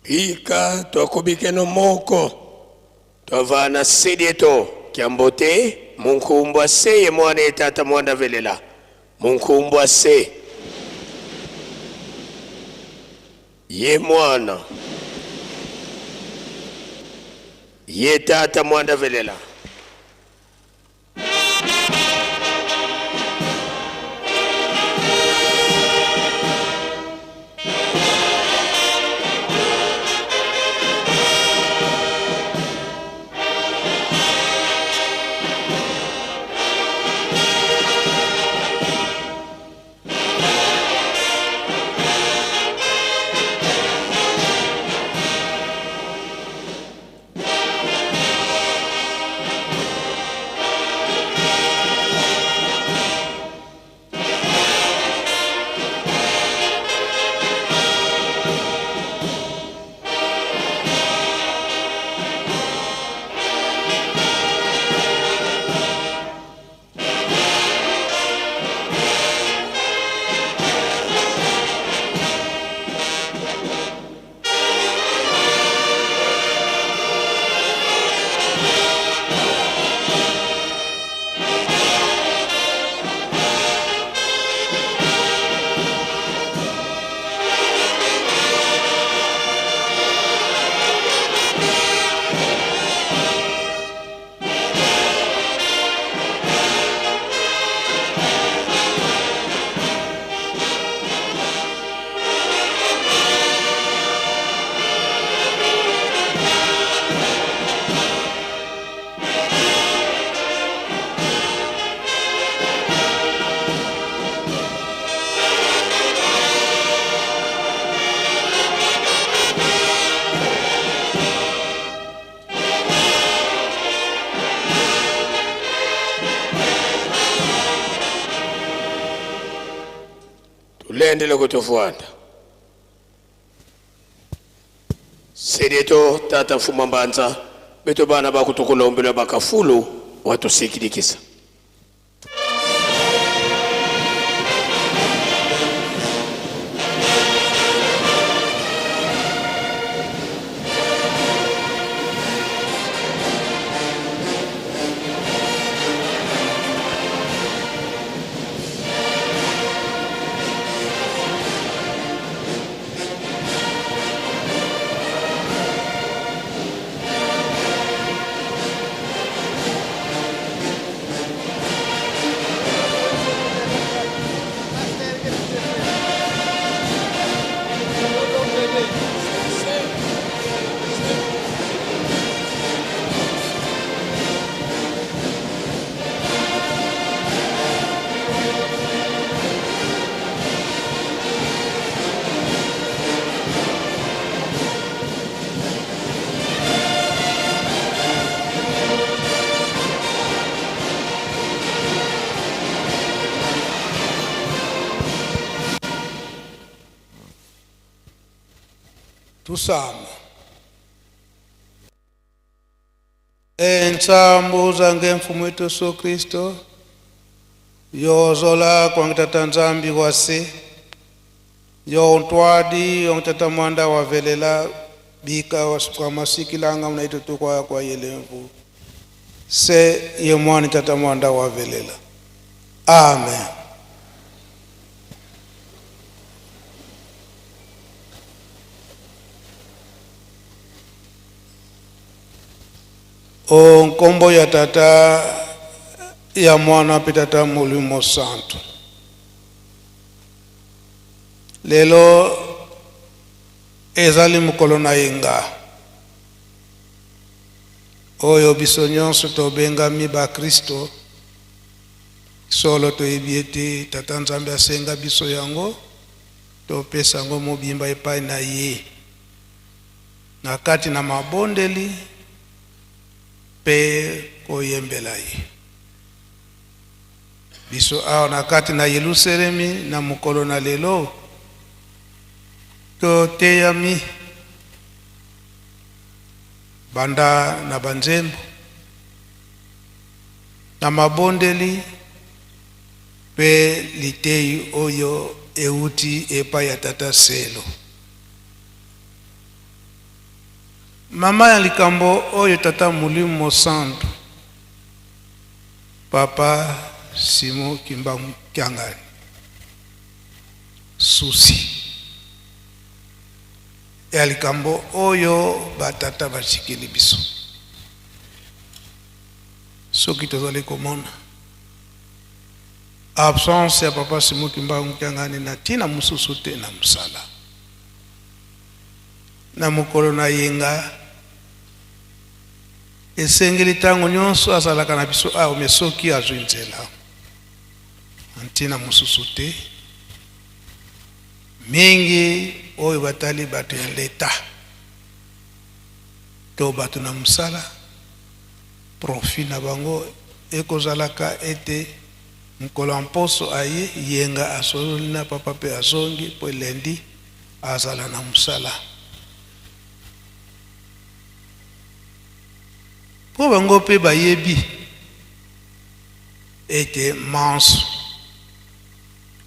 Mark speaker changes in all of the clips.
Speaker 1: Bika twakubikeno moko twavana sedieto kyambote munkumbwa se ye mwana ye tata mwanda velela munkumbwa se ye mwana ye tata mwanda velela. Tulendele kutufuata sedeto tata mfuma mbanza beto bana bakutukulombela bakafulu watusikilikisa.
Speaker 2: Tusama entsambu zange mfumu wetu Yesu Kristo yozola kwangitata nzambi wase yontwadi yongitata mwanda wavelela bika kwa masikilanga unaitutu kwa kwa yelemvu se ye mwani tata mwanda wavelela. Amen. O nkombo ya tata ya mwana mpe tata molimo santu. Lelo ezali mokolo na yenga oyo biso nyonso tobengami bakristo. Solo toyebi ete tata nzambe asenga biso yango, topesa yango mobimba epai na ye na kati na mabondeli mpe koyembela ye. Biso awa na kati na Yelusalemi na mokolo na lelo toteyami banda na banzembo na mabondeli mpe litei oyo euti epai ya tata Selo. Mama ya likambo oyo Tata Molimo Mosantu, Papa Simon Kimbangu Kiangani, souci ya likambo oyo batata batikeli biso, soki tozali komona absence ya Papa Simon Kimbangu Kiangani na ntina mosusu te na mosala na mokolo na yenga, esengeli ntango nyonso azalaka na biso awa, me soki azwi nzela na ntina mosusu te, mingi oyo batali bato ya leta to bato na mosala, profit na bango ekozalaka ete mokolo ya mposo aye yenga asololi na papa mpe azongi mpo lundi azala na mosala. Mpo bango mpe bayebi ete manso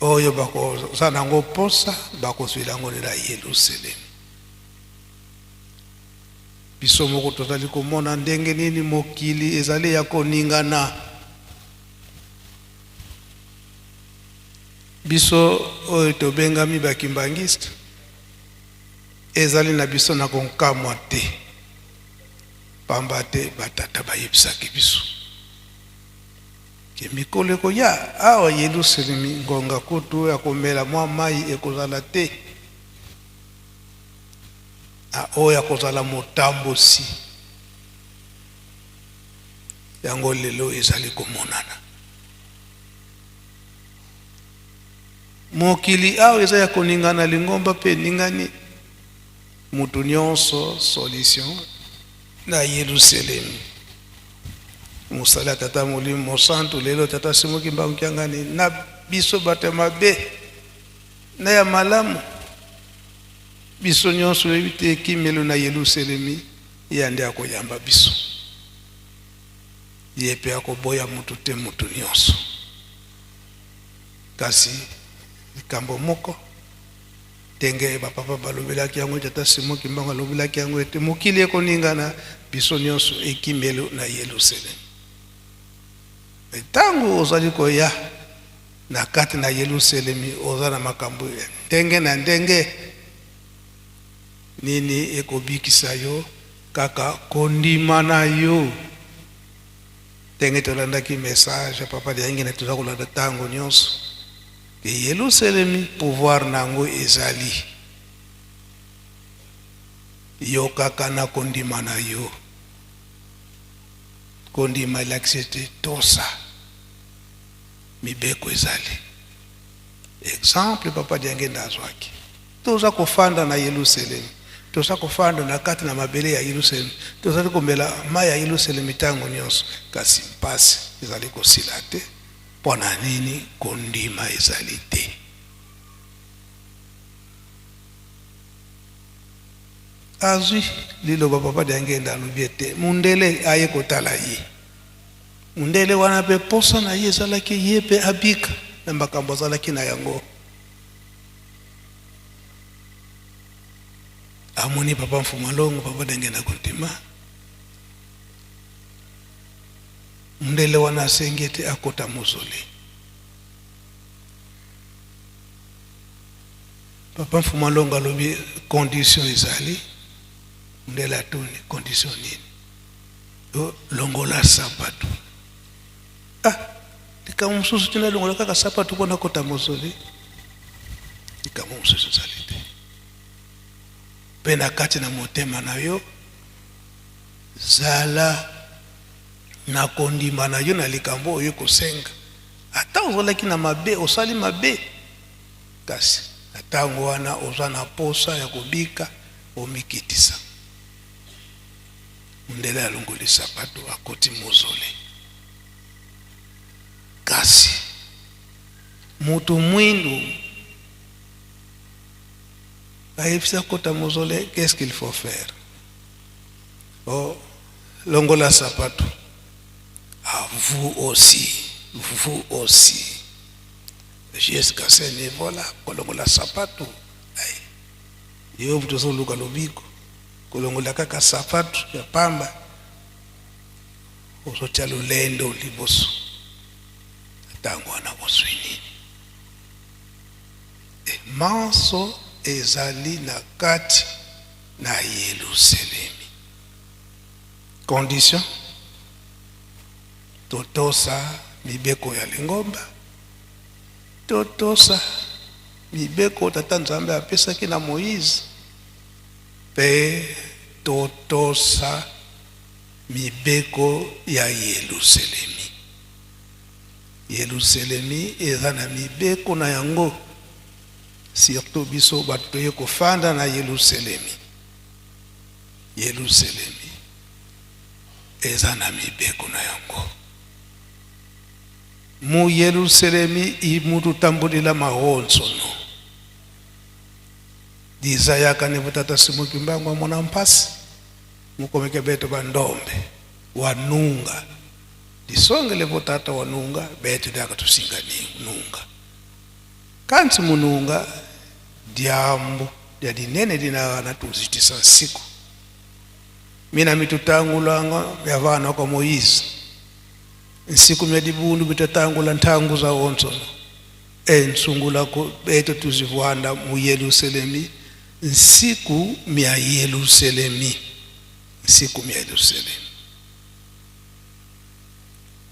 Speaker 2: oyo bakozala nango mposa bakozwela yango nde na Yelusalemi. Biso moko tozali komona ndenge nini mokili ezali ya koningana. Biso oyo tobengami bakimbangiste, ezali na biso na konkamwa te, pamba te batata bayebisaki biso ke mikolo ekoya awa Yelusalemi ngonga kutu ya komela mwa mai ekozala te, na oyo akozala motambosi yango lelo ezali komonana. Mokili awa eza ya koningana, lingomba mpe eningani, mutu nyonso solution na Yelusalemi. Mosala ya Tata Molimo Mosantu lelo, Tata Simon Kimbangu Kiangani, na biso bato ya mabe na ya malamu, biso nyonso oyebi te ekimelo na Yelusalemi, ye nde akoyamba biso, ye mpe akoboya mutu te, mutu nyonso. Kasi likambo moko, ndenge bapapa balobelaki yango, Tata Simon Kimbangu alobelaki yango ete mokili ekoningana, biso nyonso ekimelo na Yelusalemi. Ntango ozali koya na kati na Yelusalemi, oza na makambo ya ndenge na ndenge. Nini ekobikisa yo? Kaka kondima na yo. Ndenge tolandaki message ya Papa Diangenda, toza kolanda ntango nyonso ke Yelusalemi pouvoir na yango ezali yo kaka na kondima na yo. Kondima elakisi ete tosa mibeko ezali. Exemple Papa Diangenda azwaki, toza kofanda na Yelusalemi, toza kofanda na kati na mabele ya Yelusalemi, tozali komela mai ya Yelusalemi ntango nyonso, kasi mpasi ezali kosila te. Mpo na nini? Kondima ezali te. Azwi liloba Papa Diangenda alobi ete mundele aye kotala ye. Mundele wana mpe posa na ye ezalaki ye mpe abika na makambo azalaki na yango. Amoni Papa Mfuma Longo, Papa Diangenda kondima. Mundele wana asengi ete akota mozole. Papa Mfuma Longo alobi condition ezali. Mundele atuni condition nini? Longola sapatu. Ah, likambo mosusu tina longola kaka sapatu mpona kota mozole? Likambo mosusu ezali te. Mpe na kati na motema na yo, zala na kondima na yo na likambo oyo kosenga. Ata ozalaki na mabe, osali mabe, kasi na ntango wana oza na posa ya kobika, omikitisa. Mundele alongoli sapato, akoti mozole. Kasi moto mwindu ayebisi akota mozole, qu'est-ce qu'il faut faire? Oh, longola sapato. Ah, vous aussi, vous aussi, jusqu'à ce niveau là, kolongola sapato. Yo moto ozoluka lobiko. Kolongola kaka sapatu ya pamba, ozotia lolendo liboso. Ntango wana ozwi nini? E, manso ezali na kati na Yelusalemi. Condition, totosa mibeko ya lingomba, totosa mibeko Tata Nzambe apesaki na Moïse, mpe totosa mibeko ya Yelusalemi. Yelusalemi eza na mibeko na yango, surtout biso bato toye kofanda na Yelusalemi. Yelusalemi eza na mibeko na yango. Mu Yelusalemi imutu tambulila mahonsono. Dizayaka ne butata Simon Kimbangu amona mpasi mukomeke beto bandombe wanunga disongele butata wanunga beto diaka tusinga ni nunga kansi mununga diambu dia dinene dinagana tuzitisa nsiku mina mitutangulanga bya vana kwa Moizi nsiku mya dibundu bitatangula ntangu za onsono ensungula ko beto tuzivwanda mu Yerusalemi nsiku mya Yerusalemi nsiku mya Yerusalemi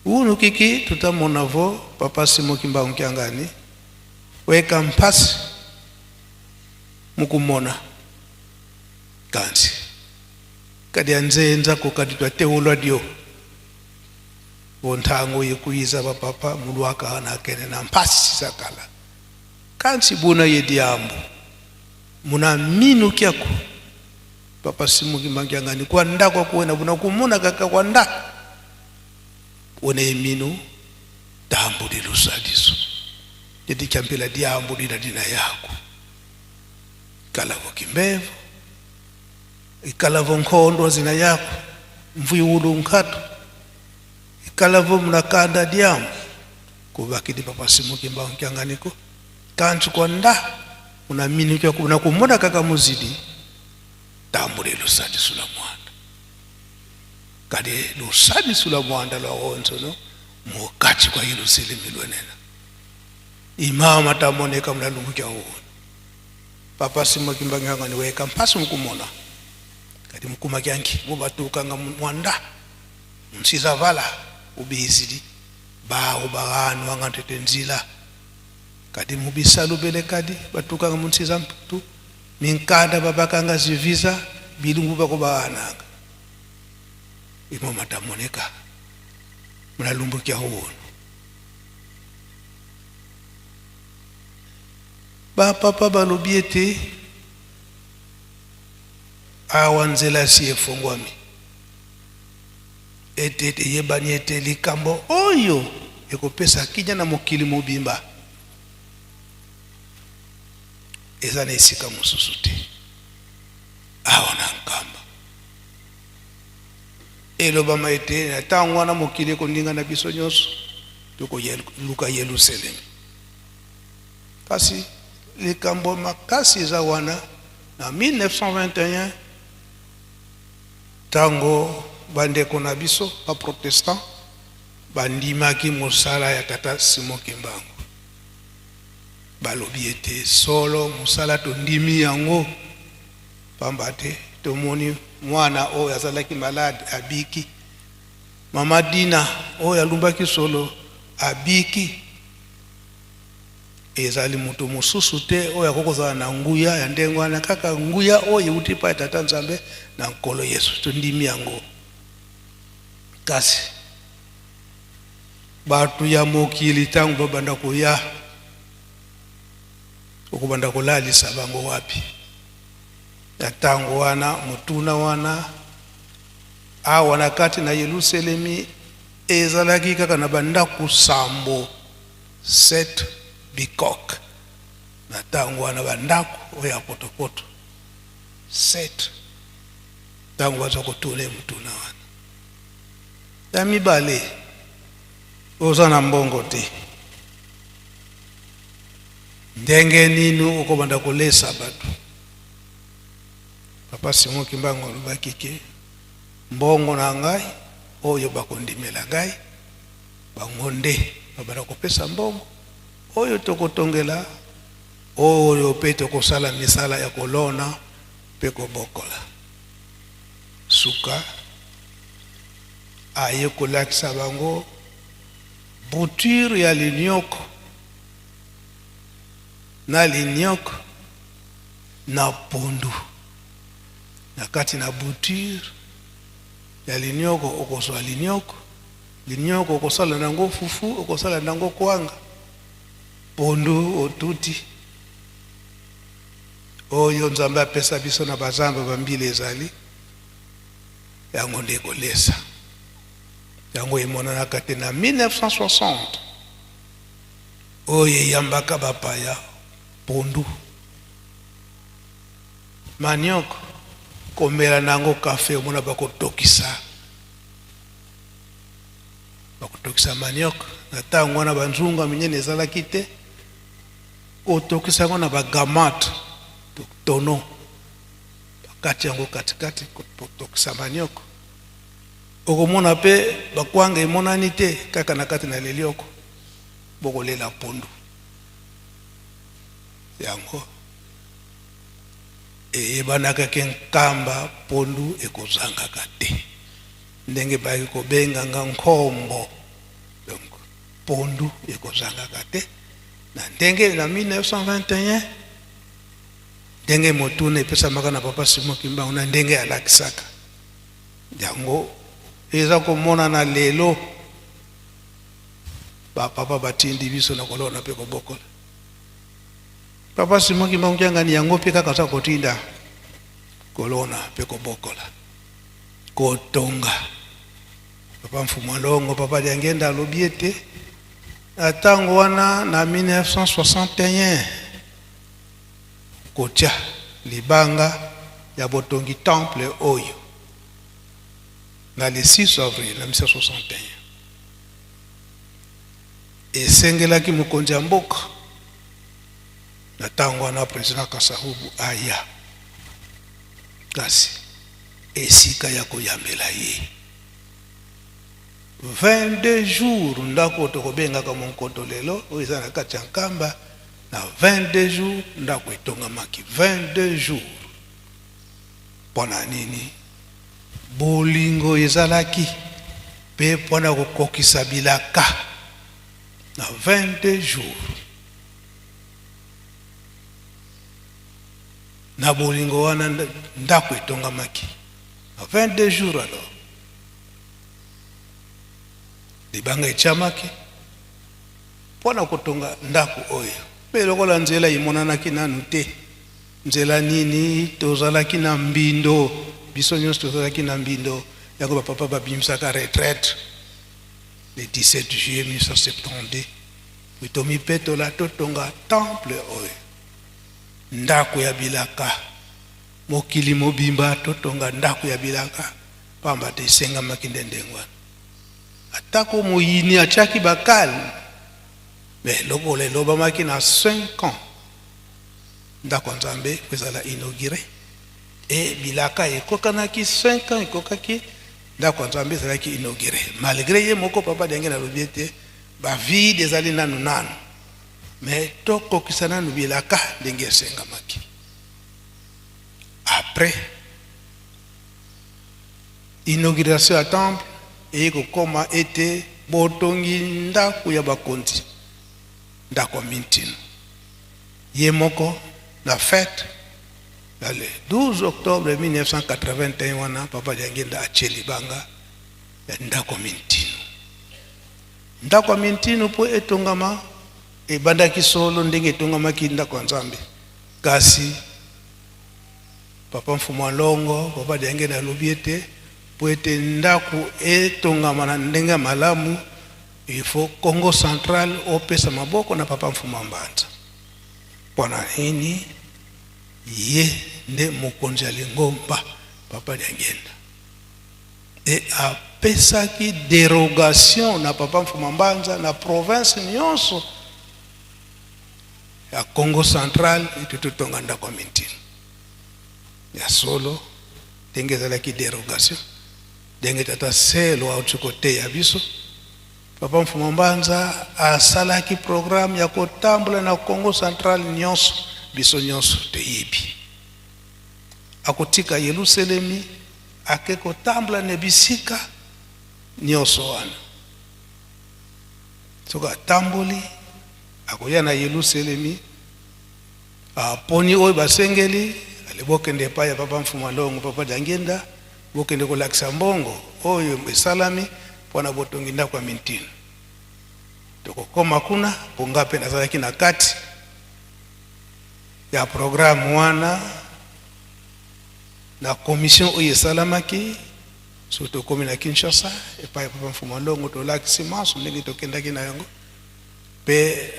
Speaker 2: unu kiki tutamonavo Papa Simon Kimbangu Kiangani weka mpasi mukumona kansi kadi anzenza ko kadi twateulwa dio bontango yekuyiza bapapa mulwaka na kene na mpasi sakala kansi buna ye diambu muna minu kyako Papa Simon Kimbangu Kiangani kwa nda kwa kuwena buna kumuna kaka kwa nda wone minu tambu lilusaliso lidi champela diambu lina dina yako ikalavo kimbevo ikalavo nkhondo zina yako mvuyulu nkhatu ikalavo mnakanda diambu kubakidi Papa Simon Kimbangu Kianganiko kanchu kwa nda una minu kyako una kumona kaka muzidi tambu lilusaliso la mwanda kadi lusaliso la mwanda lwa onzo no mukachi kwa Yerusalemu lwenena imama tamoneka mnalungu kya uona Papa Simon Kimbangu Kiangani weka mpasi mkumona kadi mkuma kyanki mubatukanga mwanda msiza vala ubizili bawo baganu wangantete nzila kadi mubisalu bele kadi batukanga munsiza mputu minkanda babakanga ziviza bilungu bako baananga imama tamoneka mnalumbu kya uona bapapa balobi ete awa nzela si efongwami ete eyebani ete likambo oyo ekopesa kimia na mokili mobimba eza na esika mosusu te awa na Nkamba. Elobama ete na ntango wana mokili ekondinga na biso nyonso tokoluka Yelusalemi. Kasi likambo makasi eza wana na 1921 ntango bandeko na biso baprotestant bandimaki mosala ya Tata Simon Kimbangu, balobi ete solo mosala tondimi yango pamba te tomoni mwana oyo azalaki malade abiki, mama Dina oyo alumbaki solo abiki. Ezali moto mosusu te oyo akoki kozala na nguya ya ndenge wana, kaka nguya oyo euti epai ya Tata Nzambe na Nkolo Yesu. Tondimi yango. Kasi bato ya mokili ntango babanda koya, okobanda kolalisa bango wapi? Na ntango wana motuna wana awa na kati na Yelusalemi ezalaki kaka na bandako sambo, 7 bikok. Na ntango wana bandako oyo ya potopoto 7. Ntango baza kotuna motuna wana ya mibale, oza na mbongo te, ndenge nini okobanda kolesa bato? Papa Simon Kimbangu alobaki ke mbongo na ngai oyo bakondimela ngai, bango nde babanda kopesa mbongo oyo tokotongela, oyo mpe tokosala misala ya kolona mpe kobokola. Suka aye kolakisa bango bouture ya linioko na linioko na pondu. Na kati na bouture ya linioko okozwa linioko, linioko okosala nango fufu, okosala nango kwanga, pondu otuti. Oyo Nzambe apesa biso na bazamba bambila ezali yango nde kolesa. Yango emonanaka te na 1960 oyo eyambaka bapaya pondu, manioc, komela nango kafe, omona bakotokisa, bakotokisa manioc. Na ntango wana banzunga minene ezalaki te, kotokisa yango na bagamate tono, bakati yango katikati, kotokisa manioc. Okomona mpe bakwanga emonani te kaka na kati na lelioko, bokolela pondu. Yango eyebanaka ke Nkamba pondu ekozangaka te, ndenge bayaki kobenga nga nkombo. Donc pondu ekozangaka te na ndenge na 1921, ndenge motuna epesamaka na Papa Simon Kimbangu, na ndenge alakisaka yango eza komonana lelo. Bapapa batindi biso na kolona mpe kobokola. Papa Simon Kimbangu Kiangani yango mpe kaka aza kotinda kolona mpe kobokola, kotonga. Papa Mfumu Alongo, Papa Diangenda alobi ete na ntango wana na 1961 kotia libanga ya botongi temple oyo na le 6 avril na 1961, esengelaki mokonzi ya mboka na ntango wana président Kasavubu aya, kasi esika ya koyambela ye 22 jours, ndako tokobengaka monkoto lelo oyo eza na kati ya Nkamba, na 22 jours ndako etongamaki. 22 jours mpo na nini? Bolingo ezalaki mpe mpona kokokisa bilaka na 22 jours. Na bolingo wana ndako etongamaki na 22 jours. Alors libanga etiamaki mpona kotonga ndako oyo, mpe lokola nzela emonanaki nanu te, nzela nini, tozalaki na mbindo, biso nyonso tozalaki na mbindo. Yango bapapa babimisaka retraite le 17 juillet 1972 po tomipetola, totonga temple oyo, ndako ya bilaka. Mokili mobimba totonga ndako ya bilaka, pamba te esengamaki nde ndenge wana. Atako moyini atiaki bakale, mais lokola elobamaki na 5 ans ndako ya Nzambe ezala inauguré, e bilaka ekokanaki, 5 ans ekokaki, ndako ya Nzambe ezalaki inauguré. Malgré ye moko Papa Diange nalobi ete bavide ezali nanu nanu, mais tokokisa nanu bilaka ndenge esengamaki. Après inauguration ya temple, eye kokoma ete botongi ndako ya bakonzi, ndako ya mintino. Ye moko na fête na le 12 octobre 1981 wana, Papa Diangenda atie libanga ya ndako mintino. Ndako ya mintino mpo etongama, ebandaki solo ndenge etongamaki ndako ya Nzambe. Kasi Papa Mfumu Alongo, Papa Diangenda alobi ete mpo ete ndako etongama na ndenge ya malamu, il faut Congo Central opesa maboko na Papa Mfumu Mbanza. Mpo na nini? Ye nde mokonzi ya lingomba Papa Diangenda, e apesaki dérogation na Papa Mfumu Mbanza na province nyonso ya Congo Central ete totonga ndako ya mintino. Ya solo, ndenge ezalaki derogation, ndenge tata Selo auti koteya biso, papa Mfumu Mbanza asalaki programme ya kotambola na Congo Central nyonso, biso nyonso toyebi. Akotika Yelusalemi, ake kotambola na bisika nyonso wana. Soki atamboli, akoya na Yelusalemi, aponi oyo basengeli, ale bokende epai ya papa Mfumu Alongo, papa Diangienda, bokende kolakisa mbongo oyo esalami mpona botongi ndako ya mintino. Tokokoma kuna, mpo nga mpe nazalaki na kati ya programme wana na commission oyo esalamaki. Soki tokomi na Kinshasa epai ya papa Mfumu Alongo, tolakisi manso ndenge tokendaki na yango, mpe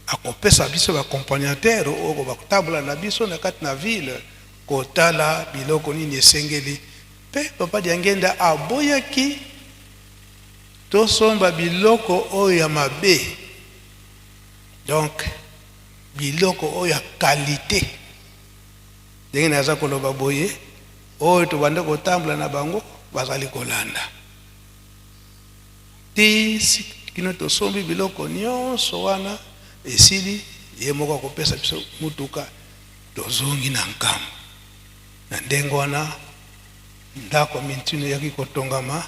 Speaker 2: akopesa biso baaccompagnateur oyo bakotambola na biso na kati na ville kotala biloko nini esengeli. Mpe papa Diangienda aboyaki tosomba biloko oyo ya mabe, donc biloko oyo ya qualité. Ndenge naza koloba boye, oyo tobanda kotambola na bango bazali kolanda ti kino tosombi biloko nyonso wana esili, ye moko akopesa biso mutuka, tozongi na nkambo. Na ndenge wana ndako ya mintino eyaki kotongama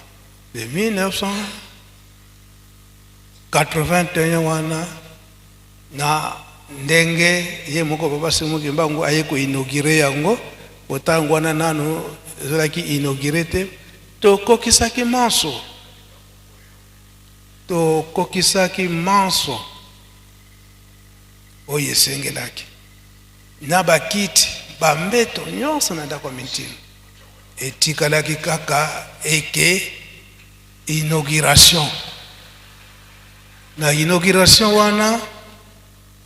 Speaker 2: de 1981 wana, na ndenge ye moko papa Simon Kimbangu aye koinaugurer yango. Botango wana nano ezalaki inauguré te. Tokokisaki manso, tokokisaki manso oyo esengelaki na bakiti, bambeto nyonso na ndako ya mintino. Etikalaki kaka eke inauguration. Na inauguration wana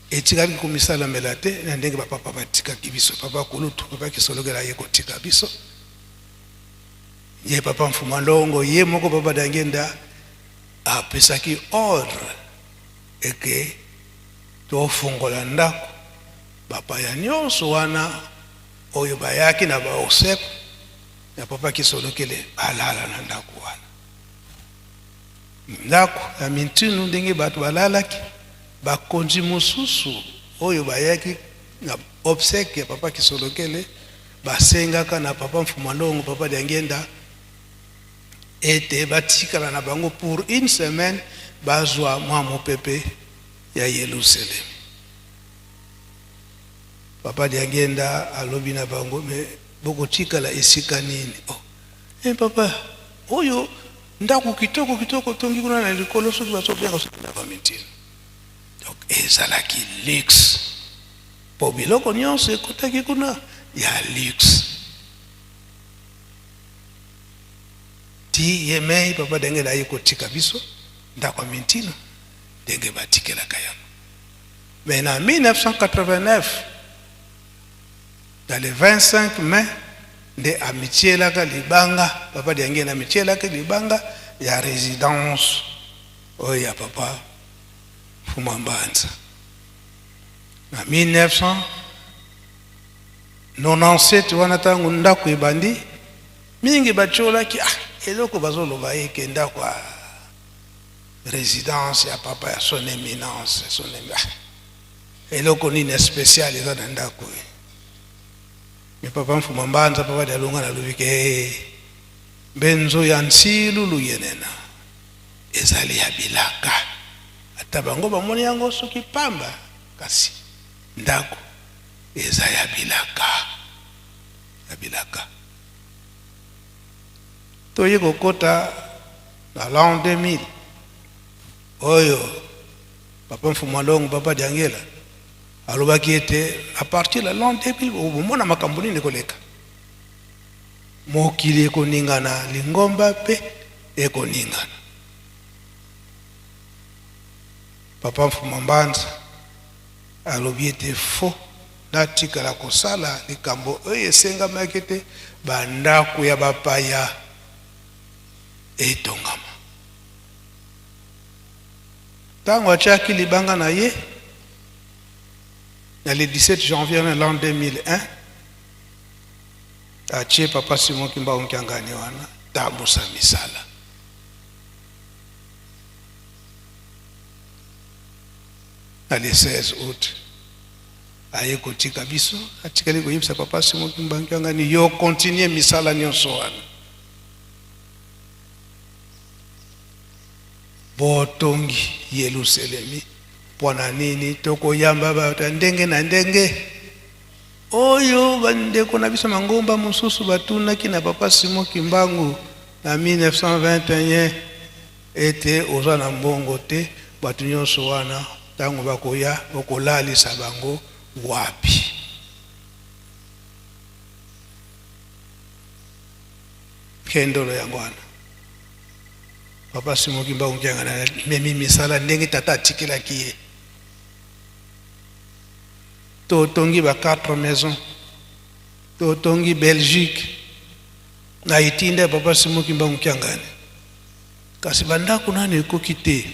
Speaker 2: etikali komisalamela te na ndenge bapapa batikaki biso. Papa Kulutu, papa Kisolokela ye kotika biso, ye papa Mfuma Longo, ye moko papa Diangienda apesaki ordre eke tofungola ndako, bapaya nyonso wana oyo bayaki na baobsèques ya papa Kisolokele balala na ndako wana, ndako ya mintinu. Ndenge bato balalaki, bakonzi mosusu oyo bayaki na obsèques ya papa Kisolokele basengaka na papa Mfuma Longo, papa Diangienda, ete batikala na bango pour une semaine, bazwa mwa mopepe ya Yelusalemi. Papa Diangienda alobi na bango: "Me bokotikala esika nini?" "Oh, eh, papa, oyo ndako kitoko kitoko tongi kuna na likolo, soki bazobenga soki ndako ya mintino." Donc ezalaki luxe, mpo biloko nyonso ekotaki kuna ya luxe. Ti ye mei papa Diangienda aye kotika biso ndako ya mintino ndenge batikelaka yango. Mais na 1989, dans le 25 mai, nde amitielaka libanga, papa Diangienda amitielaka libanga ya résidence oyo ya papa Mfuma Mbanza. Na 1997 wana, ntango ndako ebandi, mingi batiolaki: "Ah, eloko bazoloba eke ndako ya résidence ya papa ya son éminence, son éminence, ah, eloko nini spécial eza na ndako oyo?" Me papa Mfuma Mbanza, papa Dialunga, nalobi ke mbenzo ya nsilulu yenena ezali ya bilaka, ata bango bamoni yango soki pamba, kasi ndako eza ya bilaka, ya bilaka. Toye kokota na l'an 2000 oyo, papa Mfumu Alongo, papa Diangela, alobaki ete à partir ya l'an 2000 omona makambo nini koleka, mokili ekoningana, lingomba mpe ekoningana. Papa Mfuma Mbanza alobi ete fo natikala kosala likambo oyo esengamaki ete bandako ya bapaya etongama. Ntango atiaki libanga na ye na le 17 janvier na l'an 2001. Atie papa Simon Kimbangu Kiangani wana, tambusa misala. Na le 16 août aye kotika biso, atikali koyebisa papa Simon Kimbangu Kiangani, yo continue misala nyonso wana. Botongi Yelusalemi mpo na nini? Tokoyamba bato ya ndenge na ndenge oyo bandeko na biso mangomba mosusu batunaki na papa Simon Kimbangu na 1921 ete oza na mbongo te, bato nyonso wana ntango bakoya okolalisa bango wapi? Kendolo yango wana papa Simon Kimbangu Kiangani amemi misala ndenge tata atikelaki ye. Totongi ba 4 maisons, totongi Belgique na etinda ya papa Simon Kimbangu Kiangani, kasi bandako nano ekoki te.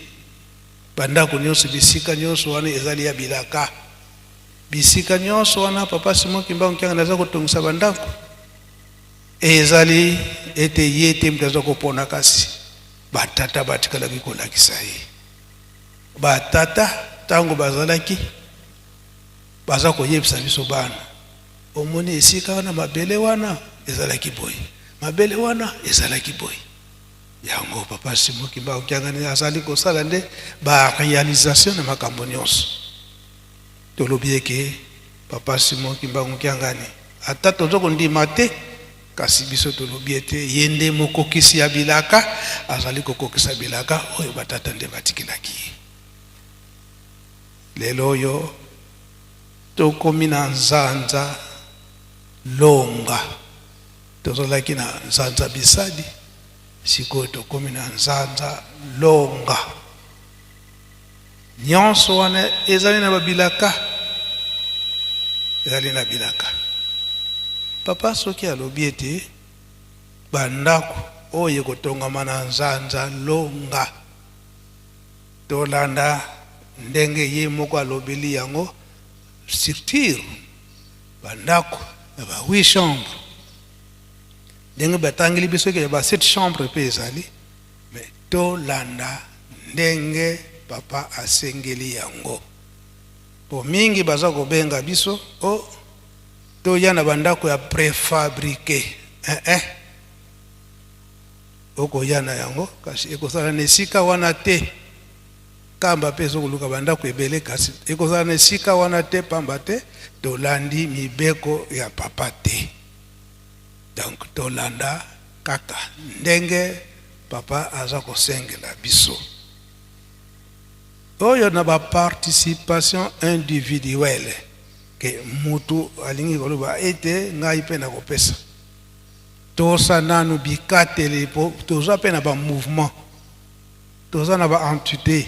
Speaker 2: Bandako nyonso, bisika nyonso wana ezali ya bilaka. Bisika nyonso wana papa Simon Kimbangu Kiangani aza kotongisa bandako, ezali ete ye te moto aza kopona, kasi batata batikalaki kolakisa ye. Batata ntango bazalaki baza koyebisa biso bana, omoni esika wana mabele wana ezalaki boye, mabele wana ezalaki boye. Yango papa Simon Kimbangu Kiangani azali kosala nde ba réalisation na makambo nyonso. Tolobi eke papa Simon Kimbangu Kiangani ata tozo kondima te, kasi biso tolobi ete ye nde mokokisi ya bilaka, azali kokokisa bilaka oyo batata nde batikelaki ye. Lelo oyo tokomi na nzanza longa, tozalaki na nzanza bisadi, sikoyo tokomi na nzanza longa. Nyonso wana ezali na babilaka, ezali na bilaka. Papa soki alobi ete bandako oyo ekotongama na nzanza longa, tolanda ndenge ye moko alobeli yango, structure bandako ya ba 8 chambre, ndenge batangeli biso ke ya ba 7 chambre mpe ezali, mais tolanda ndenge papa asengeli yango. Po mingi baza kobenga biso o toya na bandako ya préfabriqué. Eh eh, okoya na yango kasi ekozala na esika wana te. Kamba mpe ezokoluka bandako ebele, kasi ekozala na esika wana te, pamba te tolandi mibeko ya papa te. Donc tolanda kaka ndenge papa aza kosengela biso. Oyo na ba participation individuelle ke mutu alingi koloba ete ngai mpe nakopesa, tosa nanu bikateli po toza mpe na ba mouvement, toza na ba entité,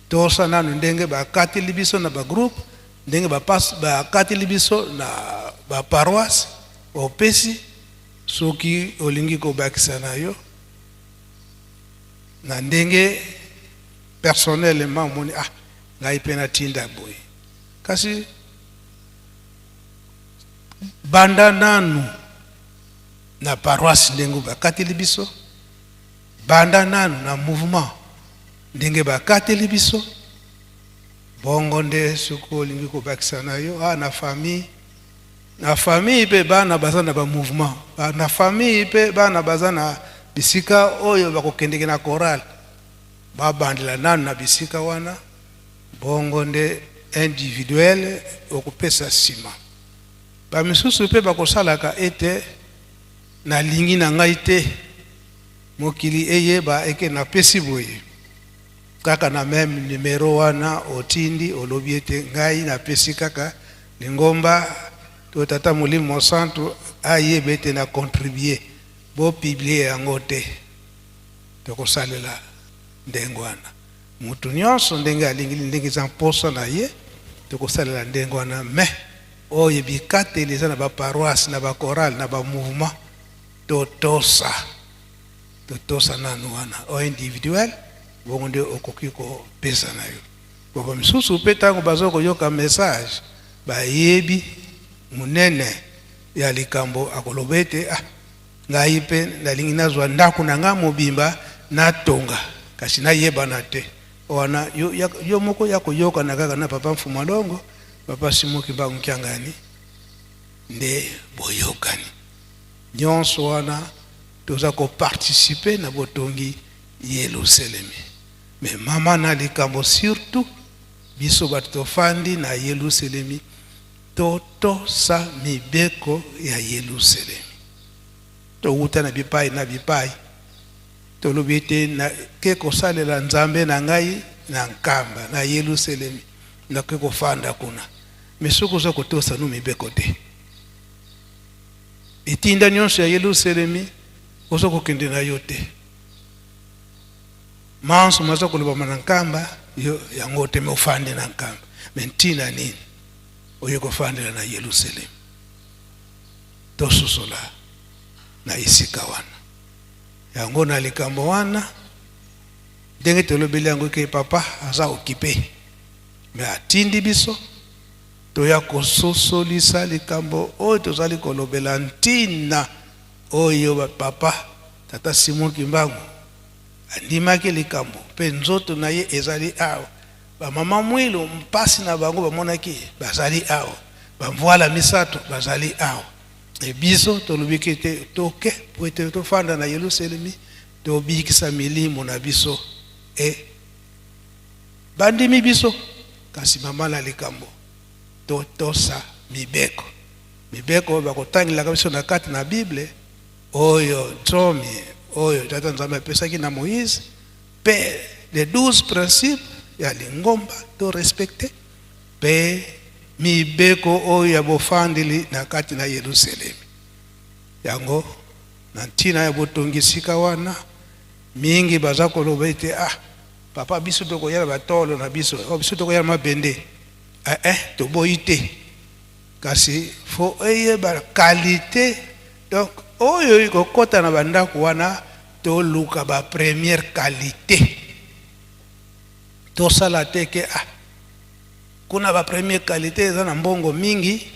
Speaker 2: tosa nanu ndenge bakateli biso na ba groupe, ndenge bakateli biso na ba paroisse. Opesi soki olingi kobakisa na yo na ndenge personnellement omoni, ah, ngai mpe natinda boye, kasi banda nanu na paroisse ndenge bakateli biso, banda nanu na mouvement ndenge bakateli biso, bongo nde soki olingi kobakisa na yo, ah, na famille, na famille mpe bana baza na ba mouvement, na famille mpe bana baza na bisika oyo bakokendeke na chorale, babandela nanu na bisika wana, bongo nde individuel okopesa nsima. Bamisusu mpe bakosalaka ete nalingi na ngai te mokili eyeba eke napesi boye, kaka na meme numero wana otindi olobi ete ngai napesi kaka lingomba to tata Molimo Mosantu ayeba ete na contribuer, bo publier yango te. Tokosalela ndenge wana, mutu nyonso ndenge alingi, ndenge eza mposa na ye, tokosalela ndenge wana. Mais oyo bikateli eza na ba paroisse, na ba chorale, na ba mouvement, totosa, totosa nanu wana oyo individuel, bongo nde okoki kopesa na yo. Bongo misusu mpe ntango baza koyoka message bayebi monene ya likambo akoloba ete ah, ngai mpe nalingi nazwa ndako na ngai mobimba natonga, kasi nayebana te. Wana yo, ya, yo moko ya koyokana kaka na papa Mfuma Longo, papa Simon Kimbangu Kiangani, nde boyokani nyonso wana. Toza koparticiper na botongi Yelusalemi. Me mama na likambo, surtout biso bato tofandi na Yelusalemi, totosa mibeko ya Yelusalemi. Towuta na bipai na bipai, tolobi ete nake kosalela Nzambe na ngai na Nkamba na Yelusalemi, nake kofanda kuna. Me soki oza kotosa no mibeko te, etinda nyonso ya Yelusalemi, oza kokende na yo te. Manso maza kolobama na Nkamba, yo yango te. Me ofandi na Nkamba, me ntina nini oye kofandela na Yelusalemi? Tososola na esika wana yango na likambo wana, ndenge tolobeli yango ke papa aza occupé, me atindi biso toya kososolisa likambo oyo tozali kolobela, ntina oyo bapapa tata Simon Kimbangu andimaki likambo mpe nzoto na ye ezali awa. Bamama Mwilu, mpasi na bango bamonaki, bazali awa. Bamvwala misato bazali awa. E biso tolobiki te toke po ete tofanda na Yelusalemi, tobikisa milimo na biso. E bandimi biso, kasi mama na likambo, totosa mibeko, mibeko oyo bakotangelaka biso na kati na Bible, oyo nsomi oyo tata Nzambe apesaki na Moïse, mpe les 12 principes ya lingomba to respecte, mpe mibeko oyo ya bofandeli na kati na Yelusalemi. Yango na ntina ya botongi esika wana, mingi baza koloba ete ah, papa, biso tokoya na batolo na biso, oh, biso tokoya na mabende. Eh, eh, toboyi te, kasi fo eyeba qualité. Donc oyo ekokɔta na bandako wana, toluka ba première qualité. Tosala te ke ah, kuna ba première qualité eza na mbongo mingi,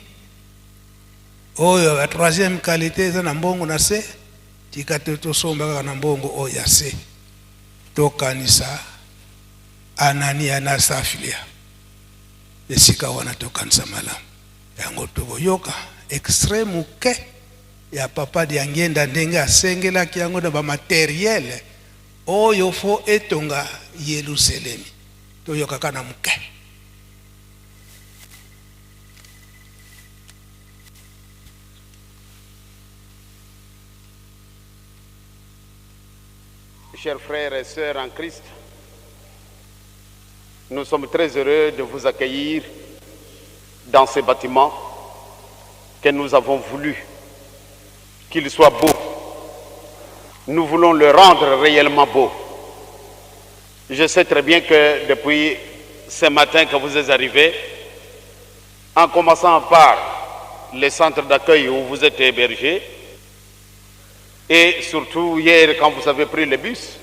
Speaker 2: oyo ba troisième qualité eza na mbongo na se. Tika te, tosomba kaka na mbongo oyo ya se. Tokanisa Anania na Safilia esika wana, tokanisa malamu yango. Tokoyoka extrait moke ya papa Diangenda, ndenge asengelaki yango na bamatériel oyo fo etonga Yelusalemi. Toyokaka na moke.
Speaker 3: Chers frères et sœurs en Christ, nous sommes très heureux de vous accueillir dans ce bâtiment que nous avons voulu qu'il soit beau. Nous voulons le rendre réellement beau. Je sais très bien que depuis ce matin que vous êtes arrivés, en commençant par le centre d'accueil où vous êtes hébergés, et surtout hier quand vous avez pris le bus,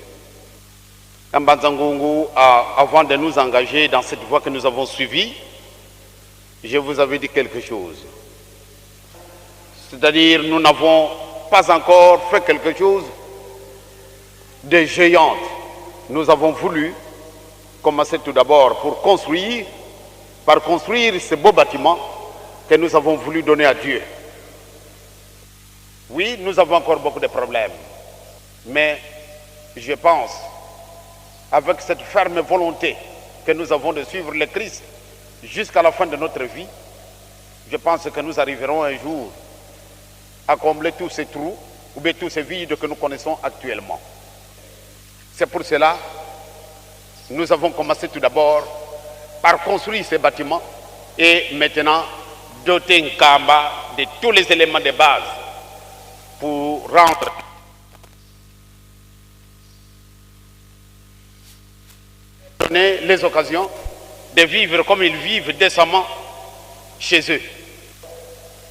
Speaker 3: Mbanza-Ngungu, avant de nous engager dans cette voie que nous avons suivie, je vous avais dit quelque chose. C'est-à-dire, nous n'avons pas encore fait quelque chose de géant. Nous avons voulu commencer tout d'abord pour construire, par construire ce beau bâtiment que nous avons voulu donner à Dieu. Oui, nous avons encore beaucoup de problèmes, mais je pense, avec cette ferme volonté que nous avons de suivre le Christ jusqu'à la fin de notre vie, je pense que nous arriverons un jour à combler tous ces trous ou bien tous ces vides que nous connaissons actuellement. C'est pour cela que nous avons commencé tout d'abord par construire ces bâtiments et maintenant doter Nkamba de tous les éléments de base pour rendre donner les occasions de vivre comme ils vivent décemment chez eux.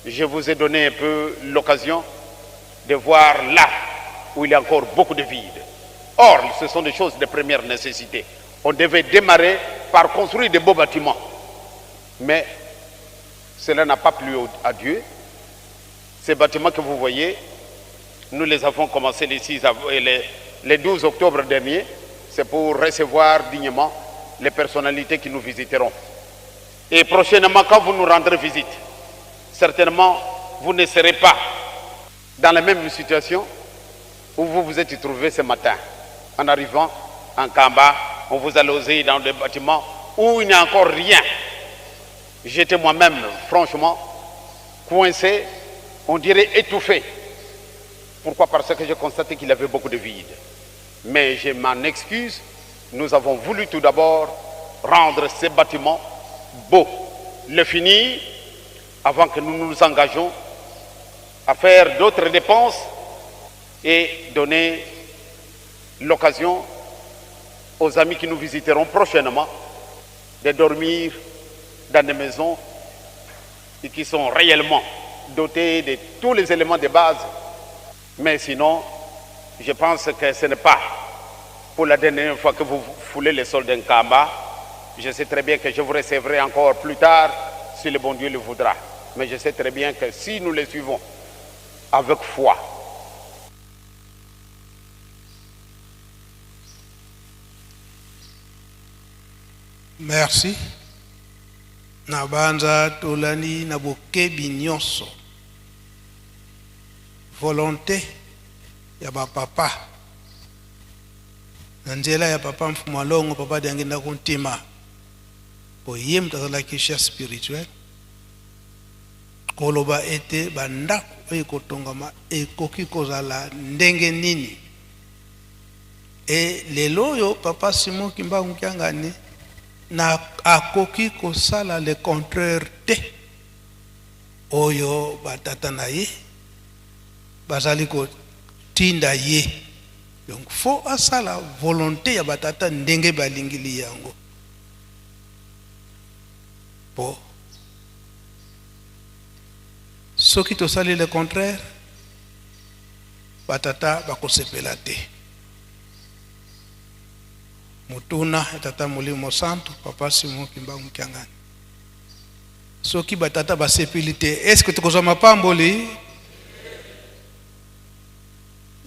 Speaker 3: Je vous ai donné un peu l'occasion de voir là où il y a encore beaucoup de vide. Or, ce sont des choses de première nécessité. On devait démarrer par construire de beaux bâtiments. Mais cela n'a pas plu à Dieu. Ces bâtiments que vous voyez, nous les avons commencés les, 6 les, les 12 octobre dernier. C'est pour recevoir dignement les personnalités qui nous visiteront. Et prochainement, quand vous nous rendrez visite, certainement, vous ne serez pas dans la même situation où vous vous êtes trouvé ce matin. En arrivant en Kamba, on vous a logé dans des bâtiments où il n'y a encore rien. J'étais moi-même, franchement, coincé, on dirait étouffé. Pourquoi Parce que j'ai constaté qu'il avait beaucoup de vide. Mais je m'en excuse, nous avons voulu tout d'abord rendre ces bâtiments beaux, le finir avant que nous nous engagions à faire d'autres dépenses et donner l'occasion aux amis qui nous visiteront prochainement de dormir dans des maisons et qui sont réellement dotées de tous les éléments de base. Mais sinon, je pense que ce n'est pas pour la dernière fois que vous foulez le sol d'un Kamba. Je sais très bien que je vous recevrai encore plus tard, si le bon Dieu le voudra. Mais je sais très bien que si nous le suivons avec foi,
Speaker 2: Merci. Nabanza tolandi na bokebi nyonso volonté ya bapapa na nzela ya papa Mfumu Alongo, papa Diangienda Kuntima, po ye moto azalaki chef spirituel, koloba ete bandako oyo ekotongama ekoki kozala ndenge nini. E lelo oyo papa Simon Kimbangu Kiangani na akoki kosala le contraire te oyo batata na ye bazali kotinda ye. Donc faut asala volonté ya batata ndenge balingili yango, po soki tosali le contraire, batata bakosepela te. Motuna ya tata Molimo Santu, papa Simon Kimbangu Kiangani: soki batata basepeli te, est-ce tokozwa mapamboli?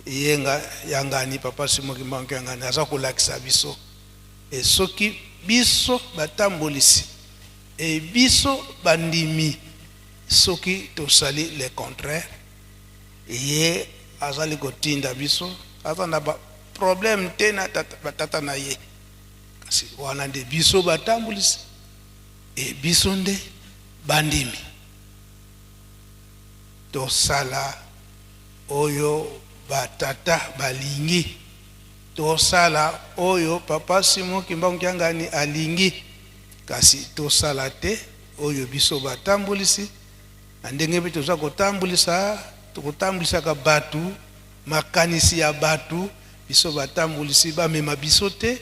Speaker 2: Yenga yangani papa Simon Kimbangu Kiangani aza kolakisa biso e soki biso batambolisi e biso bandimi, soki tosali le contraire, ye azali kotinda biso, aza na baproblème te na batata na ye. Kasi wana nde biso batambulisi e biso nde bandimi, tosala oyo batata balingi, tosala oyo papa Simon Kimbangu Kiangani alingi, kasi tosala te oyo biso batambulisi na ndenge mpe toza kotambulisa, tokotambulisaka bato makanisi ya bato. Biso batambulisi bamema biso te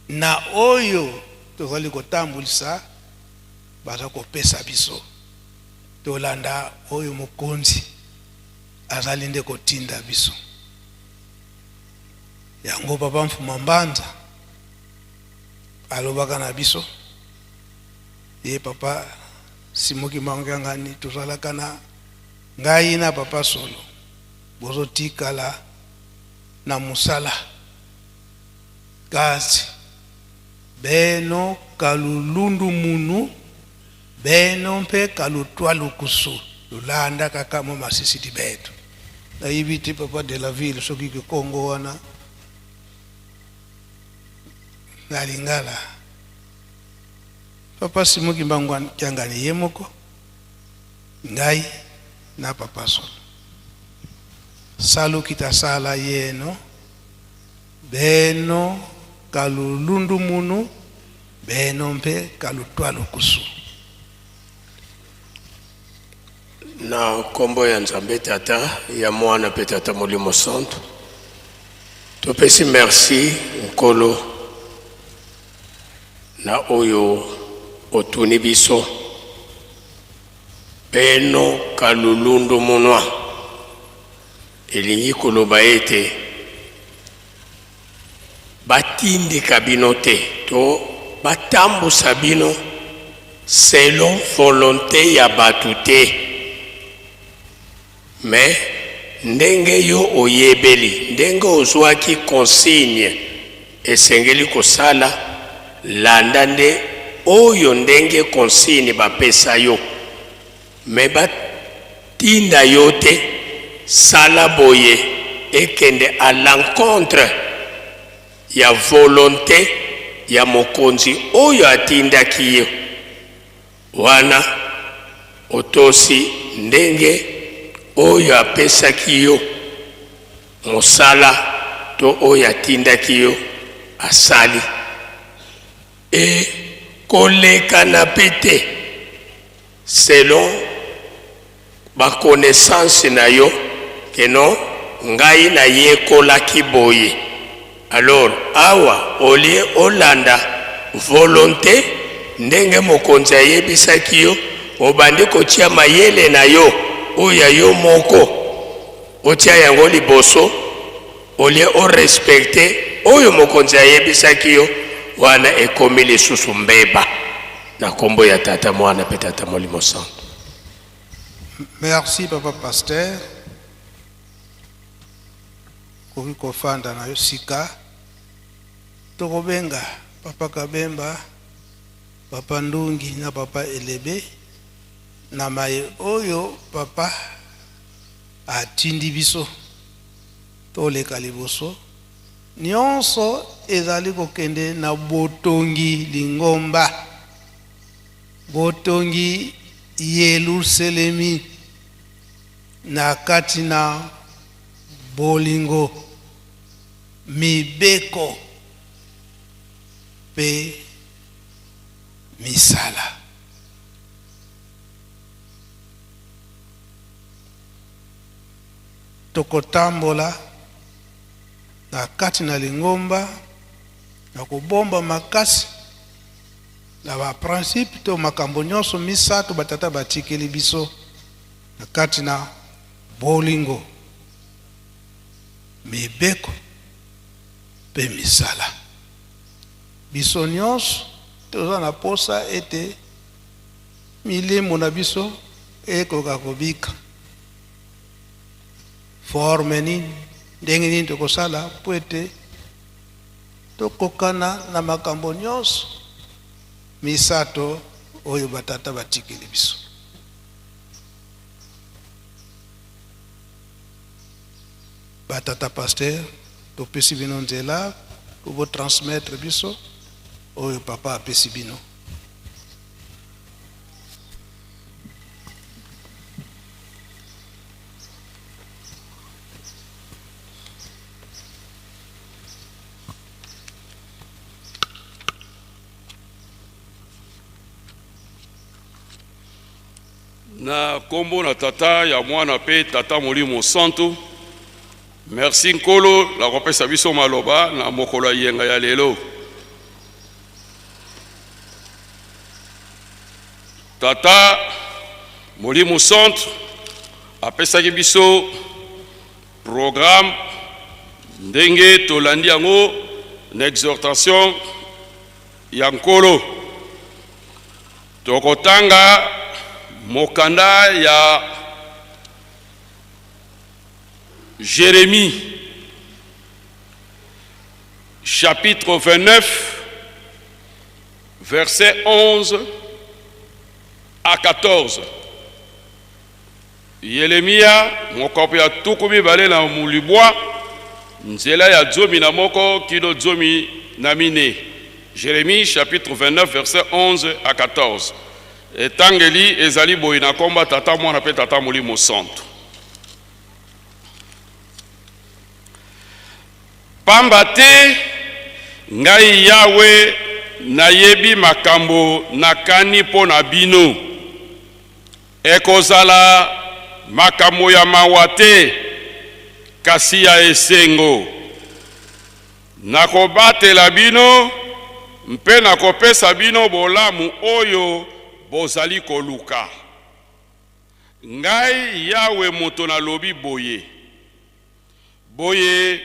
Speaker 2: na oyo tozali kotambulisa, baza kopesa biso. Tolanda oyo mokonzi azali nde kotinda biso. Yango papa Mfuma Mbanza alobaka na biso, ye papa Simon Kimbangu Kiangani, tozalaka na ngai na papa Solo, bozotikala na mosala, kasi beno kalulundu munu beno mpe kalutwa lukusu lulanda kaka mo masisi di beto. Nayebi te, papa de la ville, soki kikongo wana na lingala. Papa Simon Kimbangu Kiangani ye moko, ngai na papa Solo, salukita sala yeno beno kalulundu munu beno mpe kalutwa lukusu.
Speaker 1: Na nkombo ya Nzambe Tata, ya Mwana mpe Tata Molimo Santo, topesi merci Nkolo na oyo otuni biso beno kalulundu munwa, elingi koloba ete batindika bino te to batambusa bino. selon volonté ya bato te, mais ndenge yo oyebeli, ndenge ozwaki consigne esengeli kosala, landa nde oyo ndenge consigne bapesa yo. Mais batinda yo te sala boye ekende à l'encontre ya volonté ya mokonzi oyo atindaki yo. Wana otosi ndenge oyo apesaki yo mosala to oyo atindaki yo asali. E kolekana pe te selon ba connaissance na yo que non ngai nayekolaki boye, alors awa au lieu olanda volonte ndenge mokonzi ayebisaki yo, obandi kotia mayele na yo oyo ya yo moko otia yango liboso au lieu o respecter oyo mokonzi ayebisaki yo, wana ekomi lisusu mbeba. Na kombo ya Tata, Mwana pe Tata Molimo Santu.
Speaker 2: Merci papa pasteur. Okoki kofanda na yo sika. Tokobenga papa Kabemba, papa Ndungi na papa Elebe na maye oyo papa atindi biso toleka liboso. Nionso ezali kokende na botongi lingomba, botongi Yeluselemi na kati na bolingo, mibeko mpe misala. Tokotambola na kati na lingomba na kobomba makasi na ba principes to makambo nyonso misato batata batikeli biso na kati na bolingo, mibeko mpe misala. Biso nyonso toza na posa ete milimo na biso ekoka kobika. Forme nini, ndenge nini tokosala mpo ete tokokana na makambo nyonso misato oyo batata batikeli biso? Batata pasteur, topesi bino nzela mpo bo transmettre biso oyo papa apesi bino.
Speaker 4: Na kombo na Tata, ya Mwana pe Tata Molimo Santu. Merci Nkolo na kopesa biso maloba na mokolo ya yenga ya lelo. Tata Molimo Santu apesaki biso programme ndenge tolandi yango na exhortation ya Nkolo. Tokotanga mokanda ya Jeremie chapitre 29 verset 11 à 14. Yelemia mokapo ya 29 nzela ya 11 kino 14. Jérémie chapitre 29 verset 11 à 14. Etangeli ezali boye na komba Tata, Mwana pe Tata Molimo Santu. Pamba te ngai Yawe nayebi makambo nakani mpo na bino. Ekozala makambo ya mawa te, kasi ya esengo. Nakobatela bino mpe nakopesa bino bolamu oyo bozali koluka. Ngai Yawe moto nalobi boye. Boye,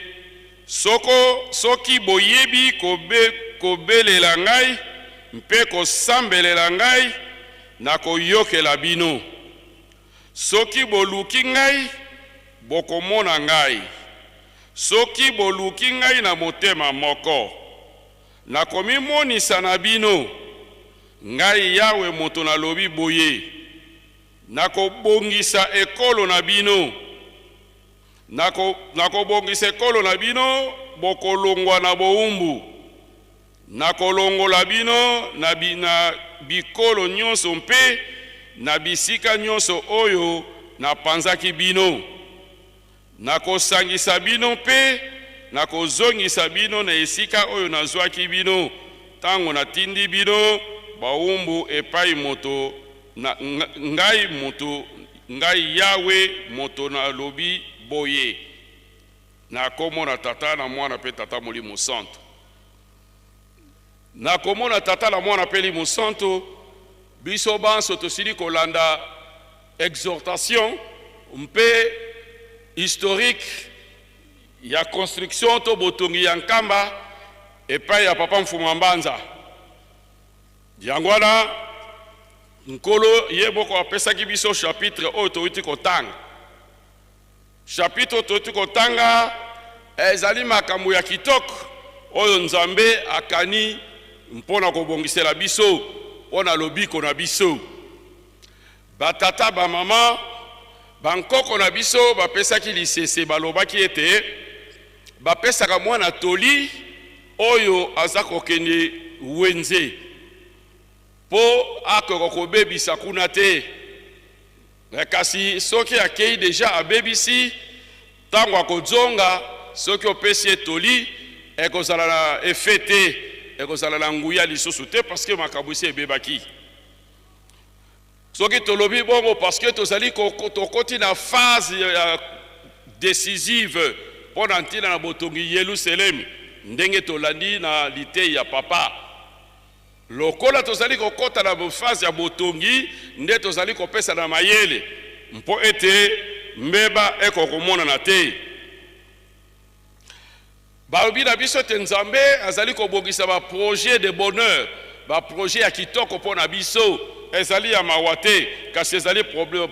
Speaker 4: soko, soki boyebi kobe, kobelela ngai mpe kosambelela ngai, nakoyokela bino. Soki boluki ngai, bokomona ngai. Soki boluki ngai na motema moko, nakomimonisa na bino. Ngai Yawe moto nalobi boye, nakobongisa ekolo na bino. Nakobongisa ekolo na bino, bokolongwa na bowumbu. Nakolongola bino na bikolo nyonso mpe na bisika nyonso oyo napanzaki bino. Nakosangisa bino mpe nakozongisa bino na esika oyo nazwaki bino ntango natindi bino bawumbu epai moto na ngai moto ngai Yawe moto nalobi boye. Nakomona Tata na Mwana mpe Tata Molimo Santo. Nakomona Tata na Mwana mpe Molimo Santo. Biso banso tosili kolanda exhortation mpe historique ya construction to botongi ya Nkamba epai ya Papa Mfumu Mbanza. Yango wana Nkolo ye moko apesaki biso chapitre oyo touti kotanga. Chapitre oyo touti kotanga ezali makambo ya kitoko oyo Nzambe akani mpo na kobongisela biso mpo na lobiko na biso. Batata, bamama, bankoko na biso bapesaki lisese, balobaki ete bapesaka mwana toli oyo aza kokende wenze mpo akoka kobebisa kuna te. Kasi soki akei deja abebisi, ntango akozonga, soki opesi ye toli, ekozala na effet te, ekozala na nguya lisusu te, parce que makambo esi ebebaki. Soki tolobi bongo, parce que tozali tokoti na phase ya décisive mpo na ntina na botongi Yelusalemi, ndenge tolandi na litei ya papa. Lokola tozali kokɔta na phase ya botongi, nde tozali kopesa na mayele mpo ete mbeba ekokomonana te. Balobi na biso ete Nzambe azali kobongisa baprojet de bonheur, baprojet ya kitoko mpo na biso. Ezali ya mawa te, kasi ezali